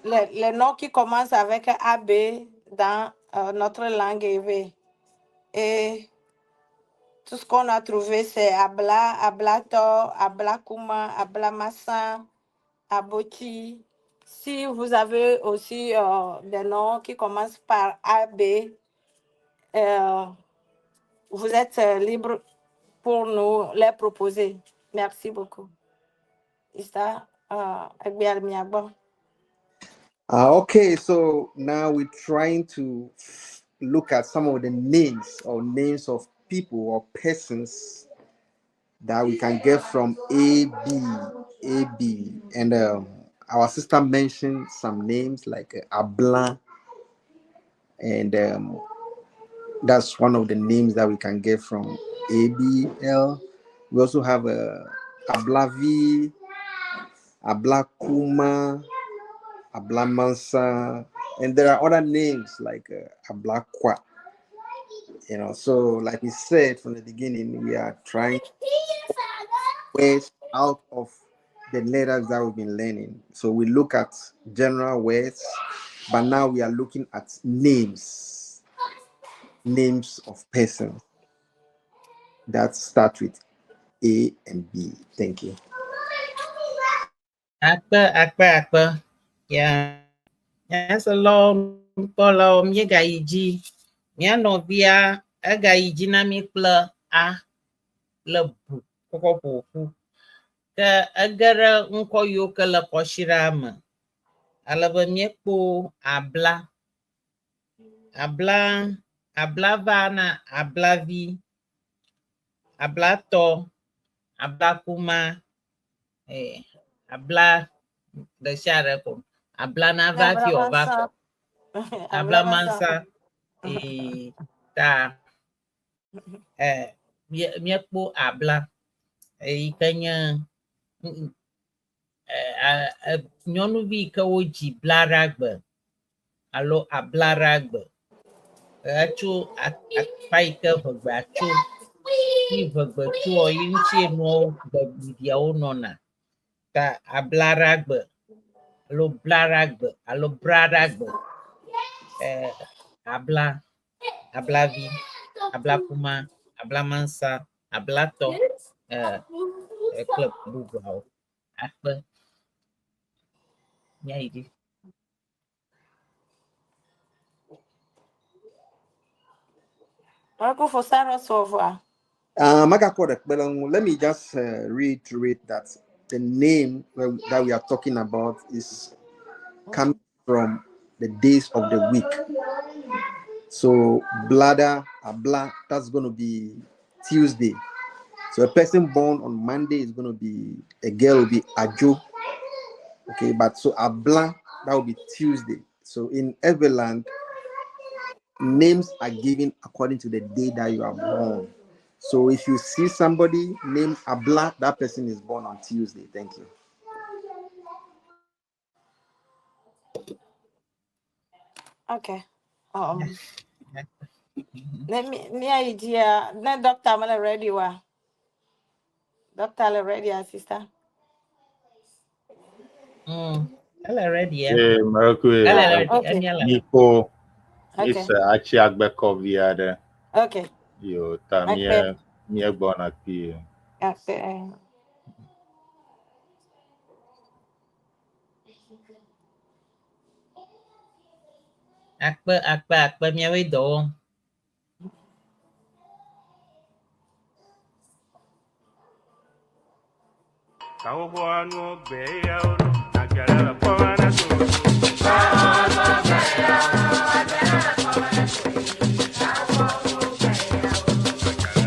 les noms qui commencent avec AB dans notre langue éwé. Et tout ce qu'on a trouvé, c'est Abla, Ablato, Ablakuma, Ablamassa, Aboti. Si vous avez aussi des noms qui commencent par AB, vous êtes libre pour nous les proposer. Merci beaucoup. Ista, Egbe. Okay, so now we're trying to look at some of the names or names of people or persons that we can get from A, B, A, B. And our sister mentioned some names like Abla, and that's one of the names that we can get from A, B, L. We also have Ablavi, Ablakuma, Ablamansa, and there are other names like Ablakwa. You know, so like we said from the beginning, we are trying words out of the letters that we've been learning. So we look at general words, but now we are looking at names, names of persons that start with A and B. Thank you. Akpe, akpe, akpe. Yeah. Yes, lo kpɔlawo míegayi dzi. Mía nɔvia egayi dzi na mí kple A kple B kɔkɔ ƒo ƒu. Ke ege ɖe ŋkɔ yiwo ke le kɔsiɖa me. Ale be míekpɔ abla. Abla, abla va na ablavi, ablatɔ, ablakuma, abla ɖe sia ɖe ko. Abla na va fi wòva kɔ. Ablamansa. Ta míekpɔ abla. Eyi ke nye nyɔnuvi yi ke wodzi blaɖagbe alo ablaɖagbe. Etso akpa yi ke ŋegbea tso. Yi ŋegbe tsoa yi ŋutie nuawo gbeɖiɖiawo nɔna. Ta ablaɖagbe alo blaɖagbe alo braɖagbe. Abla, ablavi, ablakuma, ablamansa, ablatɔ kple bubuawo. Akpe. Míayi dzi. Let me just reiterate that the name that we are talking about is coming from the days of the week. So bladder, abla, that's going to be Tuesday. So a person born on Monday is going to be, a girl will be Ajo. Okay, but so abla, that will be Tuesday. So in Everland, names are given according to the day that you are born. So if you see somebody named Abla, that person is born on Tuesday. Thank you. Okay. Let me me idea. Then doctor I'm ready wa. Doctor ready, sister. Hello ready. Yeah. Ee, mɛkue Hello ready. Okay. Niko Okay. ise atsi agbekɔvi aɖe Okay. yo ta Okay. mie míegbɔna kpuie. Okay. Akpe akpe akpe miawoe dɔ wɔm.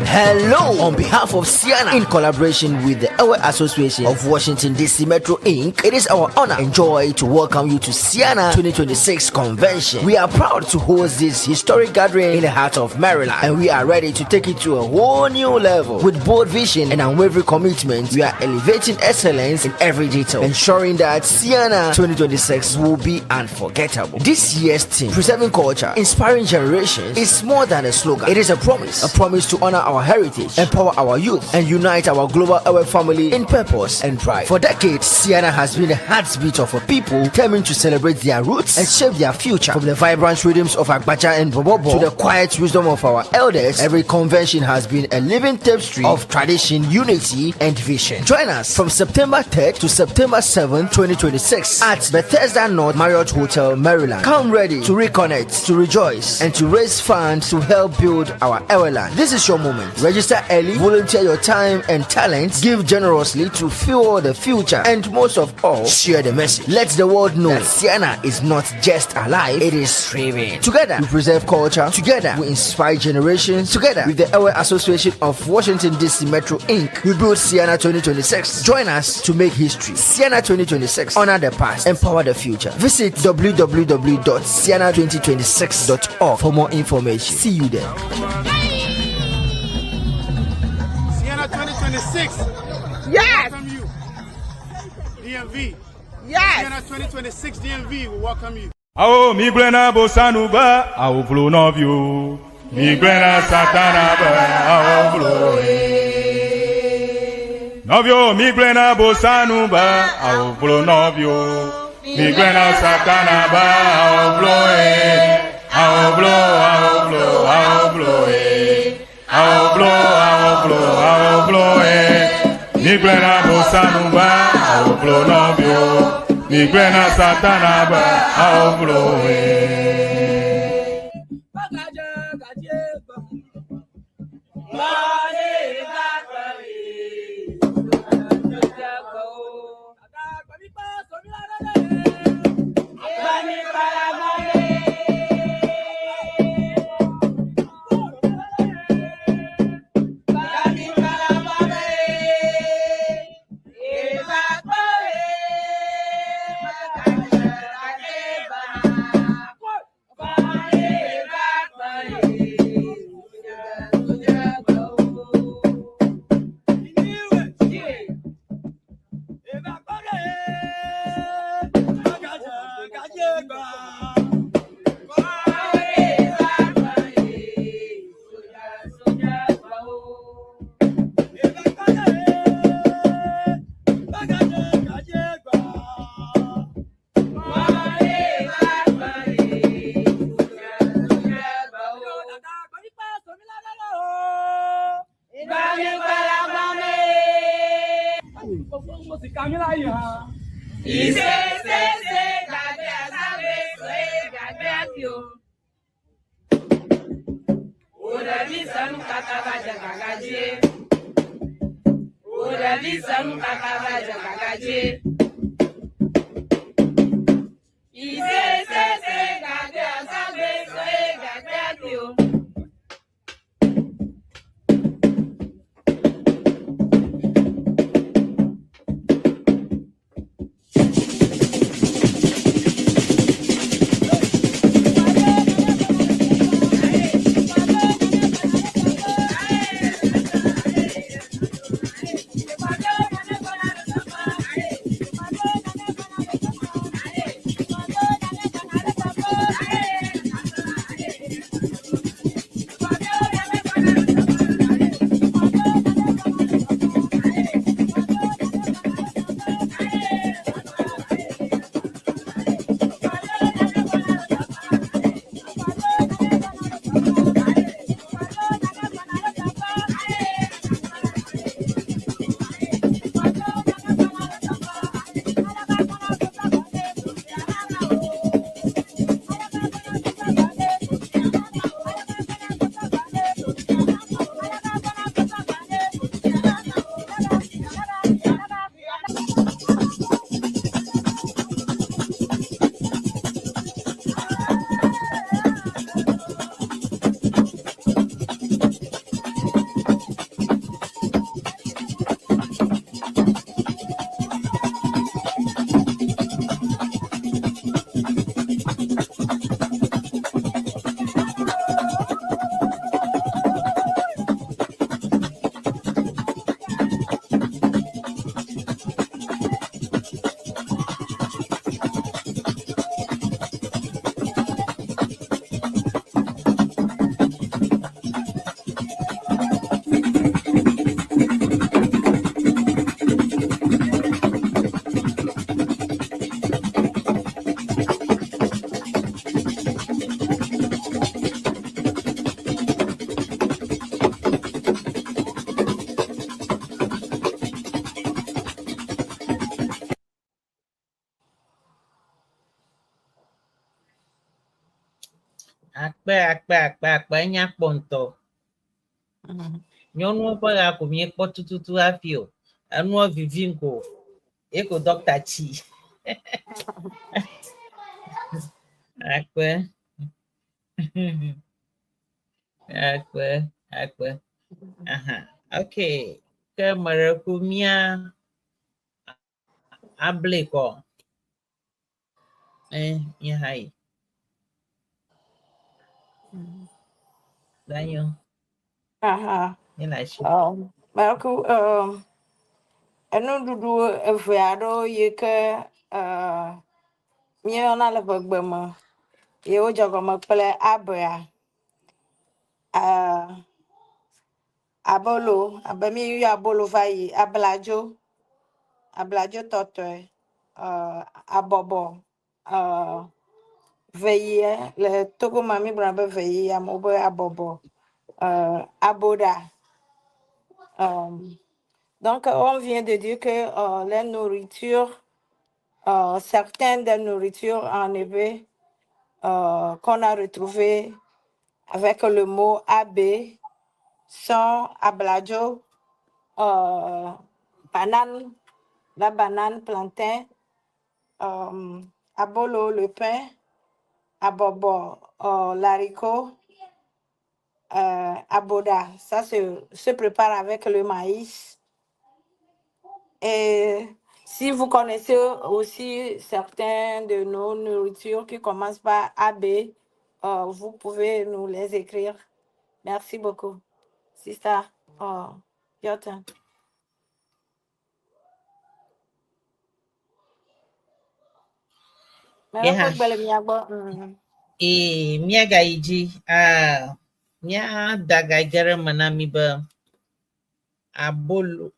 Hello, on behalf of Sienna, in collaboration with the Ewe Association of Washington DC Metro Inc., it is our honor and joy to welcome you to Sienna 2026 Convention. We are proud to host this historic gathering in the heart of Maryland, and we are ready to take it to a whole new level. With bold vision and unwavering commitment, we are elevating excellence in every detail, ensuring that Sienna 2026 will be unforgettable. This year's theme, Preserving Culture, Inspiring Generations, is more than a slogan. It is a promise to honor our heritage, empower our youth, and unite our global Ewe family in purpose and pride. For decades, Sienna has been the heartbeat of a people determined to celebrate their roots and shape their future. From the vibrant rhythms of Agbaja and Bobobo to the quiet wisdom of our elders, every convention has been a living tapestry of tradition, unity, and vision. Join us from September 3rd to September 7th, 2026 at Bethesda North Marriott Hotel, Maryland. Come ready to reconnect, to rejoice, and to raise funds to help build our Eweland. This is your moment. Register early, volunteer your time and talents, give generously to fuel the future, and most of all, share the message. Let the world know that Sienna is not just alive, it is thriving. Together, we preserve culture. Together, we inspire generations. Together, with the Ewe Association of Washington DC Metro Inc., we build Sienna 2026. Join us to make history. Sienna 2026. Honor the past, empower the future. Visit www.sienna2026.org for more information. See you there. Sienna 2026. Yes. Welcome you. DMV. Yes. Sienna 2026 DMV will welcome you. Awo mi gblẽ na bosanu be awo vlo nɔviwo. Mi gblẽ na satana be awo vlo ye. Nɔviwo mi gblẽ na bosanu be awo vlo nɔviwo. Mi gblẽ na satana be awo vlo ye. Awo vlo awo vlo awo vlo ye. Awo vlo awo vlo awo vlo ye. Mi gblẽ na bosanu be awo vlo nɔviwo. Mi gblẽ na satana be awo vlo ye. Akpe akpe akpe akpe enya kpɔ ŋutɔ. Nyɔnuwo ƒe ɣea ko míekpɔ tututu hafi o. Enua vivim ko. Ye ko dɔkta tsi. Akpe. Akpe akpe. Aha. Okay. Ke meɖe ku mía able kɔ. Eh, mía ha yi. Danyo. Aha. Míele asi. Meku enuɖuɖu eve aɖewo yi ke míeyɔna le ʋegbe me ye wodze gɔme kple abea. Abolo, abe míeyɔ abolo va yi, abladzo, abladzo tɔtɔe, abɔbɔ, veyie le Togo ma míegblɔna be veyie, amewo be abɔbɔ, aboɖa. Donc, on vient de dire que les nourritures, certaines des nourritures en éwé qu'on a retrouvées avec le mot AB sont abladzo, banane, la banane plantain, abolo, le pain, abobo, l'haricot, aboda. Ça se prépare avec le maïs. Et si vous connaissez aussi certains de nos nourritures qui commencent par AB, vous pouvez nous les écrire. Merci beaucoup. Sister, your turn. Yeah. Ee, míagayi dzi. Ah, míada ga ge ɖe eme na mi be abolo,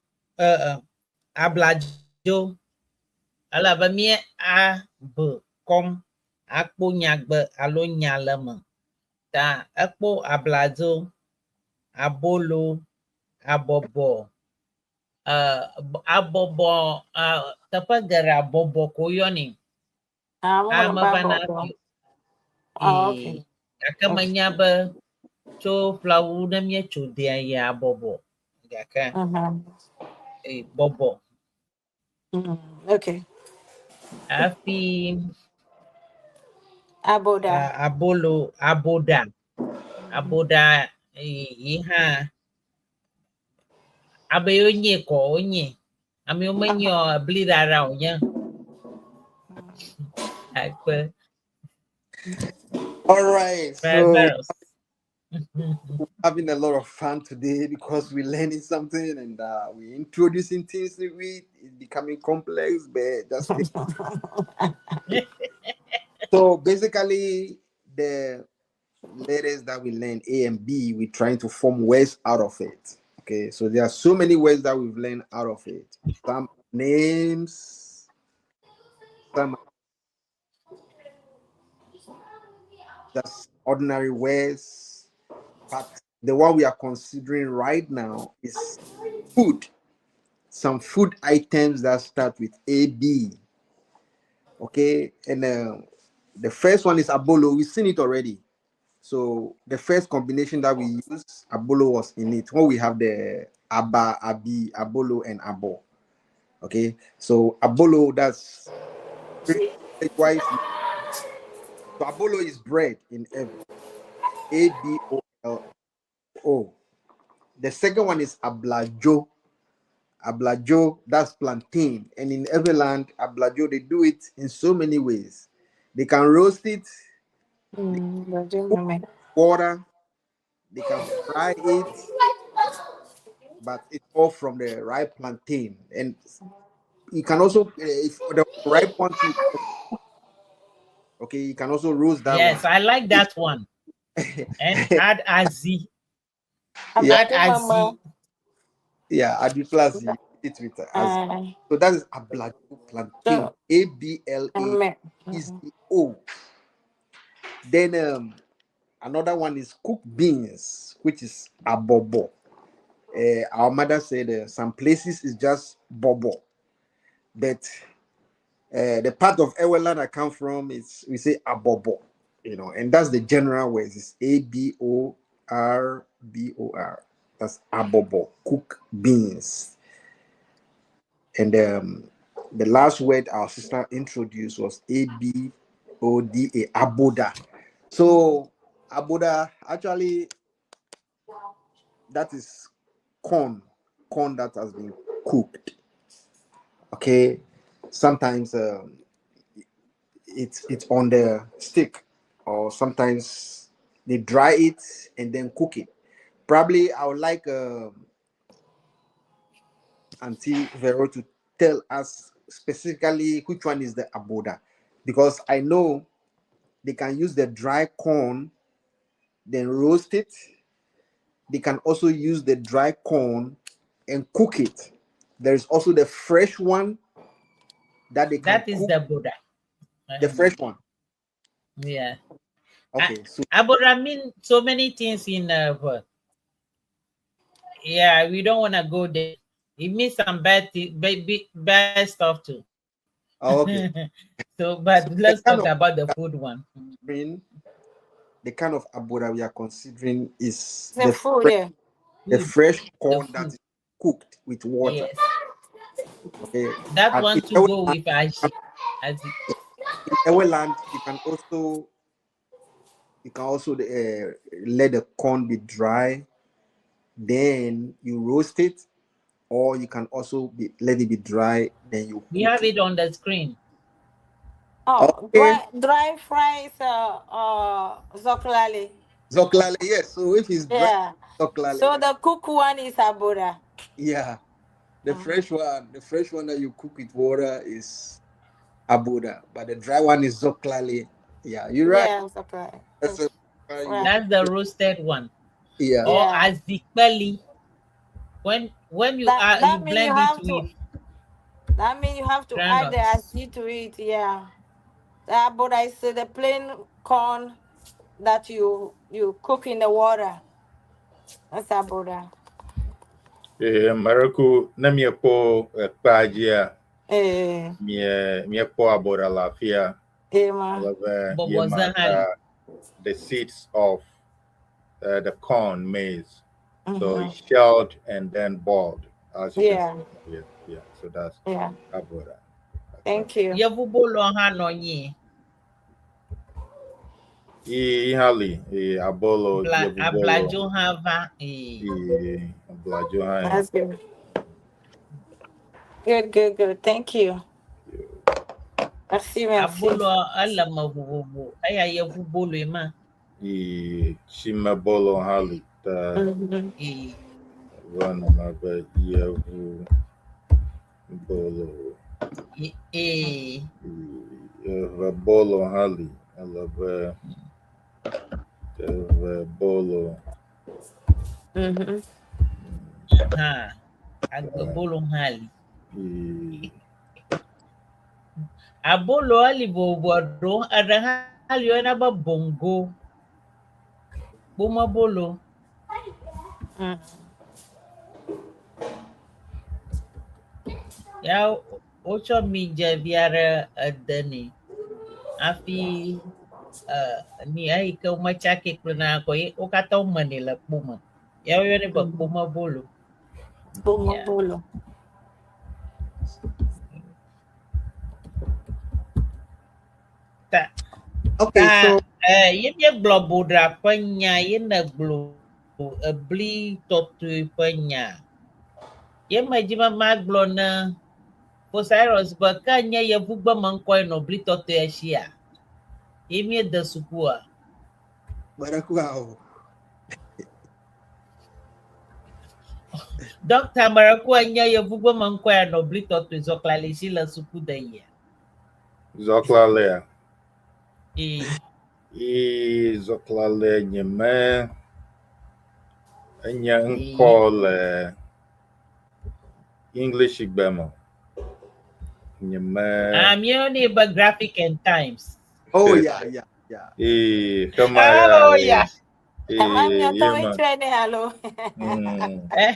abladzo, elabe mí a b kɔm akpo nyagbe alo nya le eme. Ta ekpo abladzo, abolo, abɔbɔ. Abɔbɔ teƒe geɖe abɔbɔ ko woyɔnɛ. Ah, mo Ame ba vana bɔbɔ. fi. Ah, okay. Ee, gake menya be tso flawu ne míetso dea yi abɔbɔ gake ee, bɔbɔ Okay. hafi Aboda. Abolo aboda aboda yi hã abe yewo nye kɔ wonye ame yiwo menye o bli ɖaɖa wònye akpe. All right. So Barbaros. having a lot of fun today because we're learning something and we're introducing things to it. It's becoming complex, but that's it. So basically, the letters that we learn A and B, we're trying to form words out of it. Okay, so there are so many words that we've learned out of it. Some names, some just ordinary words, but the one we are considering right now is food. Some food items that start with A, B. Okay, and the first one is abolo. We've seen it already. So the first combination that we used, abolo was in it. When we have the aba, abi, abolo, and abo. Okay, so abolo, that's wise. So abolo is bread in every A B O L O. The second one is ablajo. Ablajo, that's plantain. And in every land, ablajo, they do it in so many ways. They can roast it, water, they can fry it, but it's all from the ripe plantain. And you can also, if the ripe one, okay, you can also roast that Yes, one. I like that one. And add azi. Yeah. Add azi. Yeah, adiplasi, it with azi. So that is ablajo plantain. A B L A E C O. Then another one is cooked beans, which is abobo. Our mother said some places is just bobo, but the part of Eweland I come from is we say abobo, you know, and that's the general words. It's A B O R B O R. That's abobo, cooked beans. And the last word our sister introduced was A B O D A, aboda. So aboda, actually, that is corn that has been cooked. Okay, sometimes it's on the stick, or sometimes they dry it and then cook it. Probably I would like Auntie Vero to tell us specifically which one is the aboda, because I know they can use the dry corn, then roast it. They can also use the dry corn and cook it. There is also the fresh one that they can That is cook. the aboda. The fresh one. Yeah. Okay. So aboda means so many things in yeah, we don't want to go there. It means some bad stuff too. Oh, okay. So, but So let's the kind talk of about the food one. The kind of aboda we are considering is The food, yeah. the fresh corn The that food. is cooked with water. Yes. Okay. That And one in to go Ewe with aji. Aji. In Ewe land, you can also let the corn be dry, then you roast it, or you can also let it be dry, then you We cook have it on the screen. Oh, Okay. dry fry is zoklale. Zoklale, yes. So if it's dry, Yeah. zoklale. So the cook one is aboda. Yeah. The fresh one that you cook with water is aboda, but the dry one is zoklale. Yeah, you're right. Yeah, zoklale. That's a, Right. That's the roasted one. Yeah. Or Yeah. azikpeli. When you That, you that means you blend have it to with that means you have to add the groundnuts. azi to it, yeah. The aboda is the plain corn that you cook in the water. That's aboda. Ee, mereku ne miekpɔ ekpea dzia, Ee, mie miekpɔ aboɖa le afia. ee ma. Ale be ye Bɔbɔze ma hã ta li. the seeds of the corn maize. So it's Mhm. shelled and then boiled, as you can Yeah, see. Yeah, yeah. So that's yeah. aboda. Thank you. Yevubolo hã nɔ anyi. Ihali, abolo, Bla, yevubolo, abladzo hã va. Ee. abladzo hã. That's good. Good, good, good. Thank you. Merci, merci. Abolo ele me vovovo. Eya yevuboloe ma. Chimebolo hã li ta Mhm. Ee. va nɔna be yevubolo. Ee. Evebolo hã li ele be evebolo. Mhm. Hã. Agbebolo hã li. Abolo eli vovovo ɖewo eɖe hã li woyɔna be bongo. Kpomebolo. Ya wotsɔ midze vi aɖe ede nɛ hafi ni eyi ke wometsakɛ kple nane kɔ ye wo katã womenɛ le kpo me. Ya woyɔnɛ be kpomebolo. Kpomebolo. Ta Okay, ta so ye míegblɔ boɖa ƒe nya ye negblɔ ebli tɔtɔe ƒe nya. Ye medzi be magblɔ ne Osiris be ke nye yevugbe me ŋkɔe nɔ bli tɔtɔe sia. Ye míede sukua. Merekua o. Dɔkta Merekua nye yevugbe me ŋkɔe nɔ bli tɔtɔe zɔklalisi le suku de yia. Zɔklalea. Ee. Ee, zɔklalea nye me enye ŋkɔ le English gbe me. Nye me. Ah, míeyɔnɛ be Graphic and Times. Oh yeah, yeah, yeah. Ee, xema ya. Oh yeah. Ee, Ama miatɔwoe ye ma. tsɔe nɛ alo? Eh,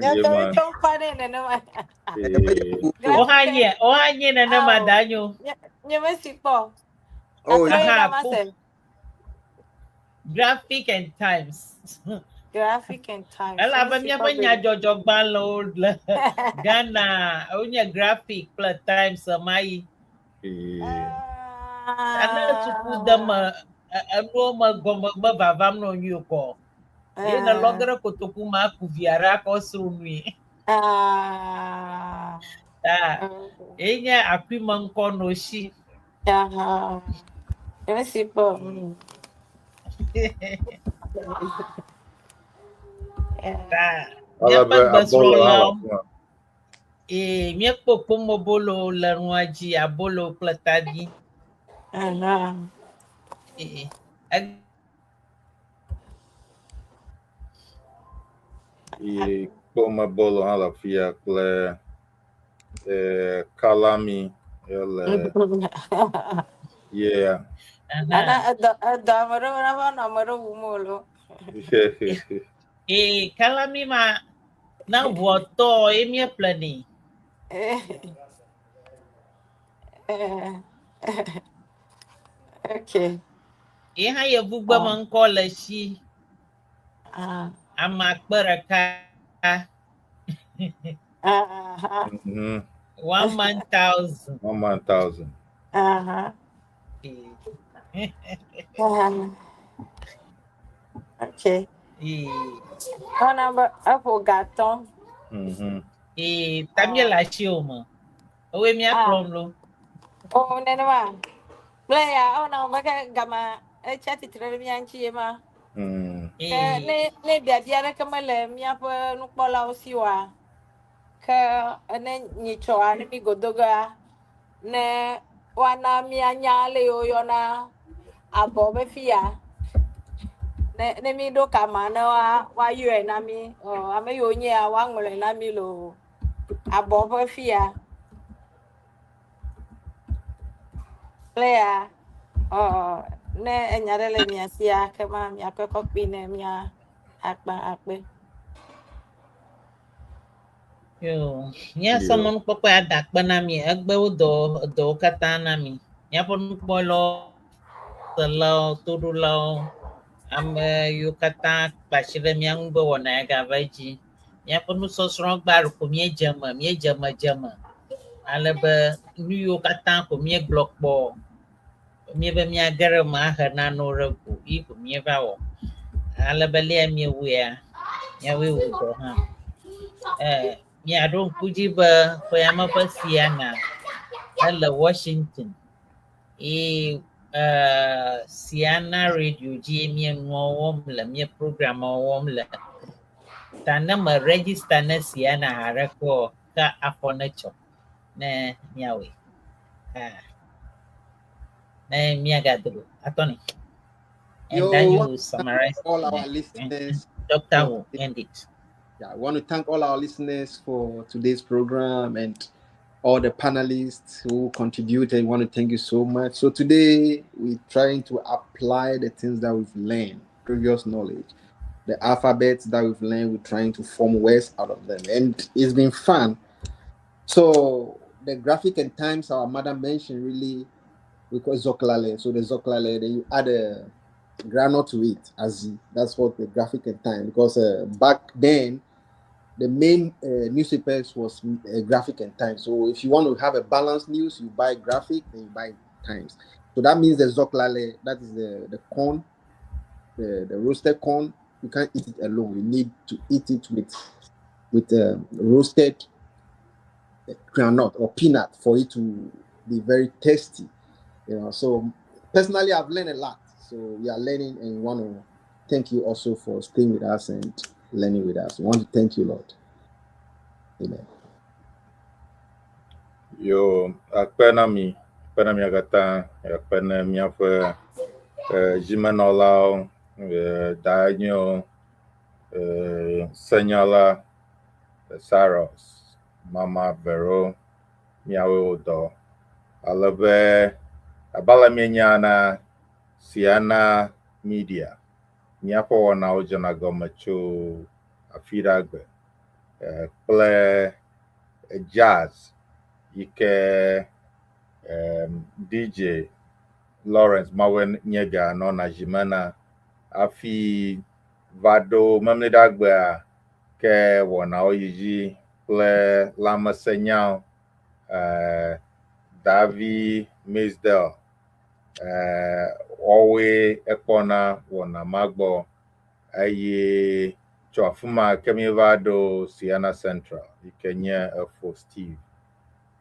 Miatɔwoe ma. tsɔ ŋkɔ nɛ nenema. Ee, Wohã Graphic nye, wohã nye nenema Ao. danyo. Nye mesi kpɔ. Oh Gatrɔ yeah. yi Aha, na ma po se. Graphic and Times. Graphic and Times. Elabe Mesi kpɔ míaƒe gbeɖe. nyadzɔdzɔgbalẽwo le Ghana, wonye Graphic kple Times ɣemaɣi. ee. Ta ne suku de me, enuwo me gɔme me vavam nɔ nyuie o kɔ. Ye ne lɔ ge ɖe kotoku me aku vi aɖe akɔ srɔ̃ nui. Ah. Ta ye nye akuime ŋkɔ nɔ si. Aha. Nye mesi kpɔ. Yeah. Ta Ale míaƒe be abolo hã le gbesrɔ̃lawo afi ma. ee míekpɔ kpomebolo le nua dzi, abolo kple tadi. Aha. Ee. Ee, kpomebolo hã le afi ya kple kalami ele yeah. Ana edɔ edɔ ame ɖewo na va nɔ ame ɖewo wum o lo. Ee, kalami ma na ʋua tɔ ye míeƒlenɛ. Okay. Ye hã yevugbe me ŋkɔ le si. Ah. Ame akpe ɖeka. Aha. One man thousand. One man thousand. Aha. Ee. Okay. Ee. Ewɔna be eƒo gatɔ. Ee, ta míele asiwò me. Ewoe míakplɔm ɖo. O nenema. Kple ya ewɔna be ke gama etsi atsitre ɖe mía ŋuti ye ma. Ke ne ne biabia aɖeke mele míaƒe nukpɔlawo si oa, ke ne nyitsɔa ne mi godo gea, ne woana míanya ale yi woyɔna abɔ be fi ya. Ne ne mi ɖo kama ne woa woayɔe na mi. Ɔ ame yiwo nyea woaŋlɔe na mi loo. Abɔ ƒe fi ya. Kple ya ɔ ne enya ɖe le mia sia kema miakɔe kɔ kpi ne mia akpa akpe. Yo, míasɔ Yo. Mɔnukpɔkpɔ ada akpe na mi. Egbewo dɔ edɔwo katã na mi. Míaƒe nukpɔlawo, selawo, toɖolawo, ame yiwo katã kpe asi ɖe mía ŋu be wɔna ya gava edzi. Míaƒe nusɔsrɔ̃ gba ko míedze me, míedze me dze me. Ale be nu yiwo katã ko míegblɔ kpɔ, míebe míage ɖe eme ahe nanewo ɖe go yi ko míeva wɔ. Ale be lea míewɔea, míawoe wɔ dɔ hã. Eh, míaɖo ŋku dzi be ƒe ya me ƒe Siana ele Washington eye eh, Siana Radio dzi míenua wɔm le, mía program wɔm le. Ta ne me register ne Siana haɖeke o, ke afɔ ne tsɔ ne míawɔe. Ah. Ne míagado go. Attorney. And Yo, then want you to thank summarize all our and listeners Doctor for will end it. Yeah, I want to thank all our listeners for today's program and all the panelists who contributed. We want to thank you so much. So today we're trying to apply the things that we've learned, previous knowledge, the alphabets that we've learned. We're trying to form words out of them, and it's been fun. So the Graphic and Times our mother mentioned really, we call Zoklale. So the Zoklale, then you add a granite to it, as that's what the Graphic and Time, because back then the main newspapers was Graphic and Times. So if you want to have a balanced news, you buy Graphic and you buy Times. So that means the Zoklale, that is the corn, the roasted corn. You can't eat it alone. You need to eat it with roasted groundnut or peanut for it to be very tasty. You know, so personally, I've learned a lot. So we are learning and want to thank you also for staying with us and learning with us. We want to thank you, Lord. Amen. Yo, akpe na mi, akpe na mia katã, akpe na míaƒe eh, zimenɔlawo, eh, Daniel, eh, Senyala, Saros, Mama Vero, míawoe wò dɔ. Ale be abe ale míenya na Siana Media, míaƒe wɔnawo dzena gɔme tso afi ɖe agbe eh, kple jazz yi ke DJ Lawrence Mawe Nyega nɔna zime hafi va ɖo Memleɖagbea ke wɔnawo yi dzi kple lãmesẽnyawo eh, Davi Misdel eh, woawoe ekpɔna wɔna ma gbɔ eye tso afi ma ke míeva ɖo Siana Central yi ke nye efo Steve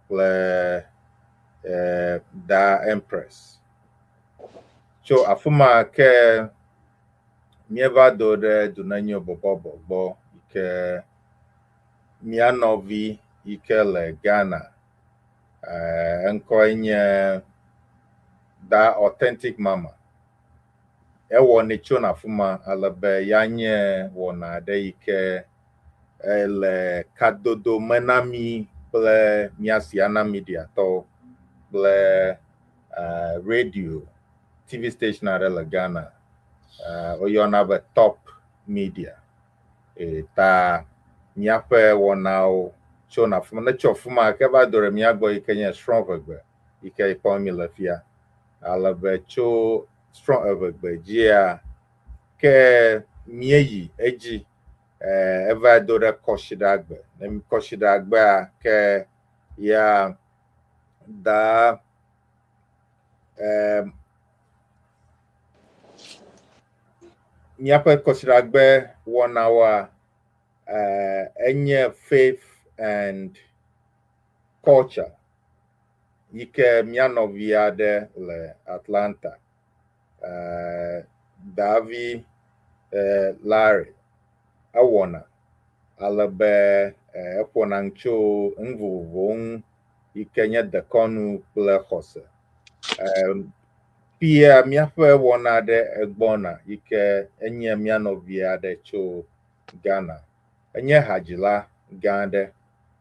kple eh, Da Empress. Tso afi ma ke míeva do ɖe Dunenyo bɔbɔbɔ gbɔ yi ke mía nɔvi yi ke le Ghana eh, eŋkɔe nye Da Authentic Mama. Ewɔnɛ tso afi ma ale be ya nye wɔna aɖe yi ke ele kadodo me na mí kple mía Siana Media tɔwo kple radio TV station aɖe le Ghana. Woyɔna be Top Media. E, ta míaƒe wɔnawo tso afi ma. Ne tso afi ma ke va do ɖe mía gbɔ yi ke nye Srɔ̃ʋegbe yi ke kpɔm mi le fia. Ale be tso Srɔ̃ʋegbe dzia ke míeyi edzi eh, eva do ɖe Kɔsiɖagbe. Ne Kɔsiɖagbea ke ya da míaƒe Kɔsiɖagbe wɔnawoa enye Faith and Culture yi ke mía nɔvi aɖe le Atlanta Davi Larry ewɔna ale be eƒona nu tso nu vovovowo ŋu yi ke nye dekɔnu kple xɔse. Fia míaƒe wɔna aɖe egbɔna yi ke enye mía nɔvi aɖe tso Ghana. Enye hadzila gã aɖe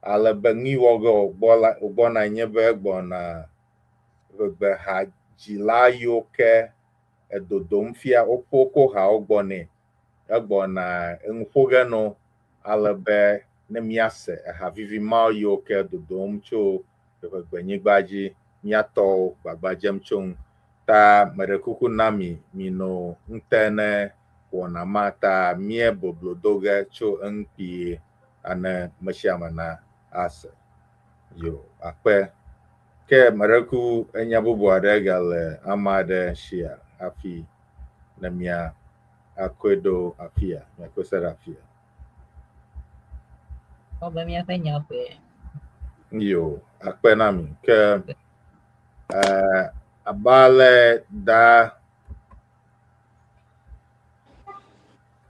ale be nu yi wɔ ge wògbɔna nye be egbɔna ʋegbehadzila yiwo ke edodom fia woƒe ko hawo gbɔ nɛ. Egbɔna enu ƒo ge no ale be ne míase eha vivi mawo yiwo ke dodom tso ʋeʋegbenyigba dzi míatɔwo gbagba dzem tso ŋu. Ta meɖe kuku na mi mino ŋute ne wɔna ma ta mía boblo do ge tso eŋu kpuie ane me sia ame na ase. Yo, akpe. Ke meɖe ku enya bubu aɖe gale ame aɖe shia hafi ne mía akɔe ɖo afia, míakɔe se ɖe afia. Kpɔ be míaƒe nya koe. Yo, akpe na mi. Ke abe ale da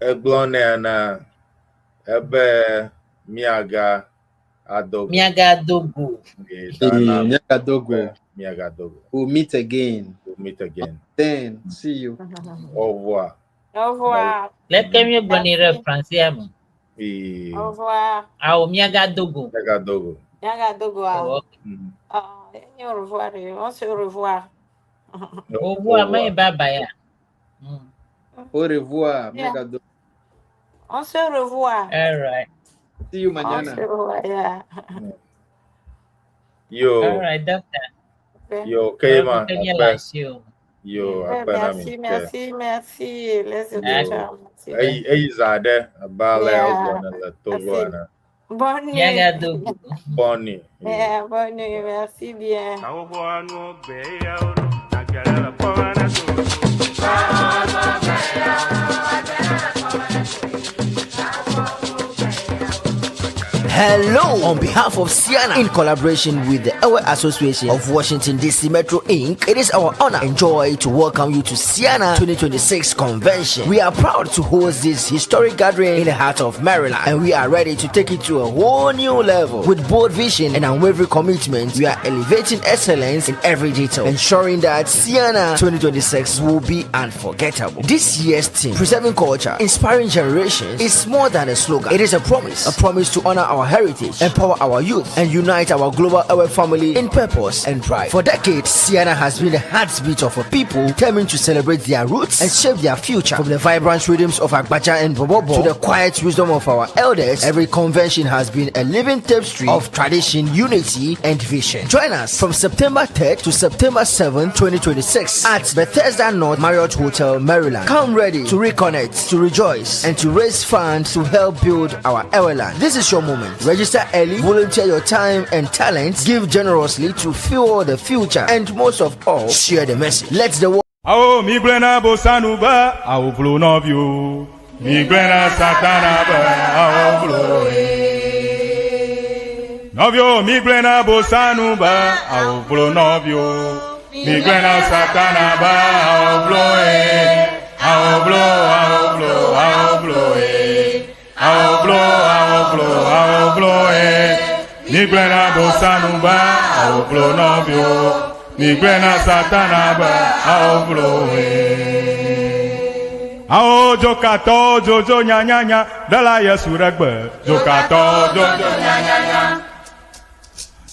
egblɔ nɛ ene ebe míaga ado go. Míagado go. Míagado go. Míagado go. We'll meet again. We'll meet again. Then see you. Au revoir. Au revoir. Leke míegblɔnɛ ɖe Francia me. Au revoir. Awo míagado go. Míagado go. Míagado goa. Oh, ok. Ah, au revoir. On se revoit. Au revoir, mais bye bye. Au revoir. Yeah. Míagado. On se revoit. All right. See you On mañana. se revoit, yeah. Yo. All right, doctor. Ok. Yo, Keima. Akpe Akpe. le asi o. Yo, Ouais, akpe na mi. merci, Ke. merci, merci, les Yo. auditeurs. Merci. Eyi eyi zã ɖe abe ale Yeah. wogblɔnɛ le Togo Merci. ene. Bonne nuit. Míagado go. Bonne nuit. Yo. Yeah, bonne nuit, merci bien. Hello! On behalf of Sienna, in collaboration with the Ewe Association of Washington DC Metro Inc., it is our honor and joy to welcome you to Sienna 2026 Convention. We are proud to host this historic gathering in the heart of Maryland, and we are ready to take it to a whole new level. With bold vision and unwavering commitment, we are elevating excellence in every detail, ensuring that Sienna 2026 will be unforgettable. This year's theme, Preserving Culture, Inspiring Generations, is more than a slogan. It is a promise to honor our heritage, empower our youth, and unite our global Ewe family in purpose and pride. For decades, Sienna has been the heartbeat of a people determined to celebrate their roots and shape their future. From the vibrant rhythms of Agbadza and Bobobo to the quiet wisdom of our elders, every convention has been a living tapestry of tradition, unity, and vision. Join us from September 3rd to September 7th, 2026 at Bethesda North Marriott Hotel, Maryland. Come ready to reconnect, to rejoice, and to raise funds to help build our Eweland. This is your moment. Register early, volunteer your time and talents, give generously to fuel the future, and most of all, share the message. Let the world Awo mi gblẽ na bosanu be awo vlo nɔviwo. Mi gblẽ na satana be awo vlo ye. Nɔviwo mi gblẽ na bosanu be awo vlo nɔviwo. Mi gblẽ na satana be awo vlo ye. Awo vlo awo vlo awo vlo ye. Awo vlo awo vlo awo vlo ye. Mi gblẽ na bosanu be awo vlo nɔviwo. Mi gblẽ na satana be awo vlo ye. Awo dzokatɔ dzodzo nyanyanya ɖela Yesu ɖe gbe. Dzokatɔ dzodzo nyanyanya.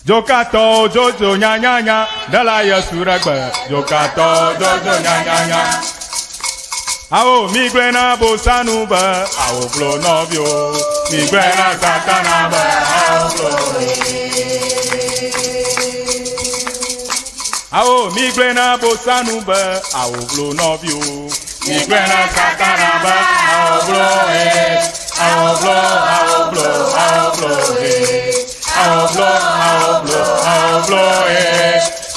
Dzokatɔ dzodzo nyanyanya ɖela Yesu ɖe gbe. Dzokatɔ dzodzo nyanyanya. Awo mi gblẽ na bosanu be awo vlo nɔviwo. Mi gblẽ na satana be awo vlo ye. Awo mi gblẽ na bosanu be awo vlo nɔviwo. Mi gblẽ na satana be awo vlo ye. Awo vlo awo vlo awo vlo ye. Awo vlo awo vlo awo vlo ye.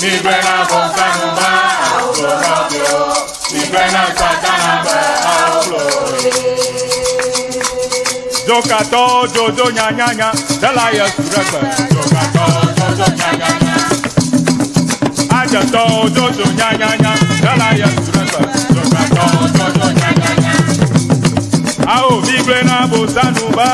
Mi gblẽ na bosanu be awo vlo nɔviwo. Mi gblẽ na satana be awo vlo ye. Dzokatɔ dzodzo nyanyanya ɖela Yesu ɖe gbe. Dzokatɔ dzodzo nyanyanya. Adzetɔ dzodzo nyanyanya ɖela Yesu ɖe gbe. Dzokatɔ dzodzo nyanyanya. Awo mi gblẽ na bosanu be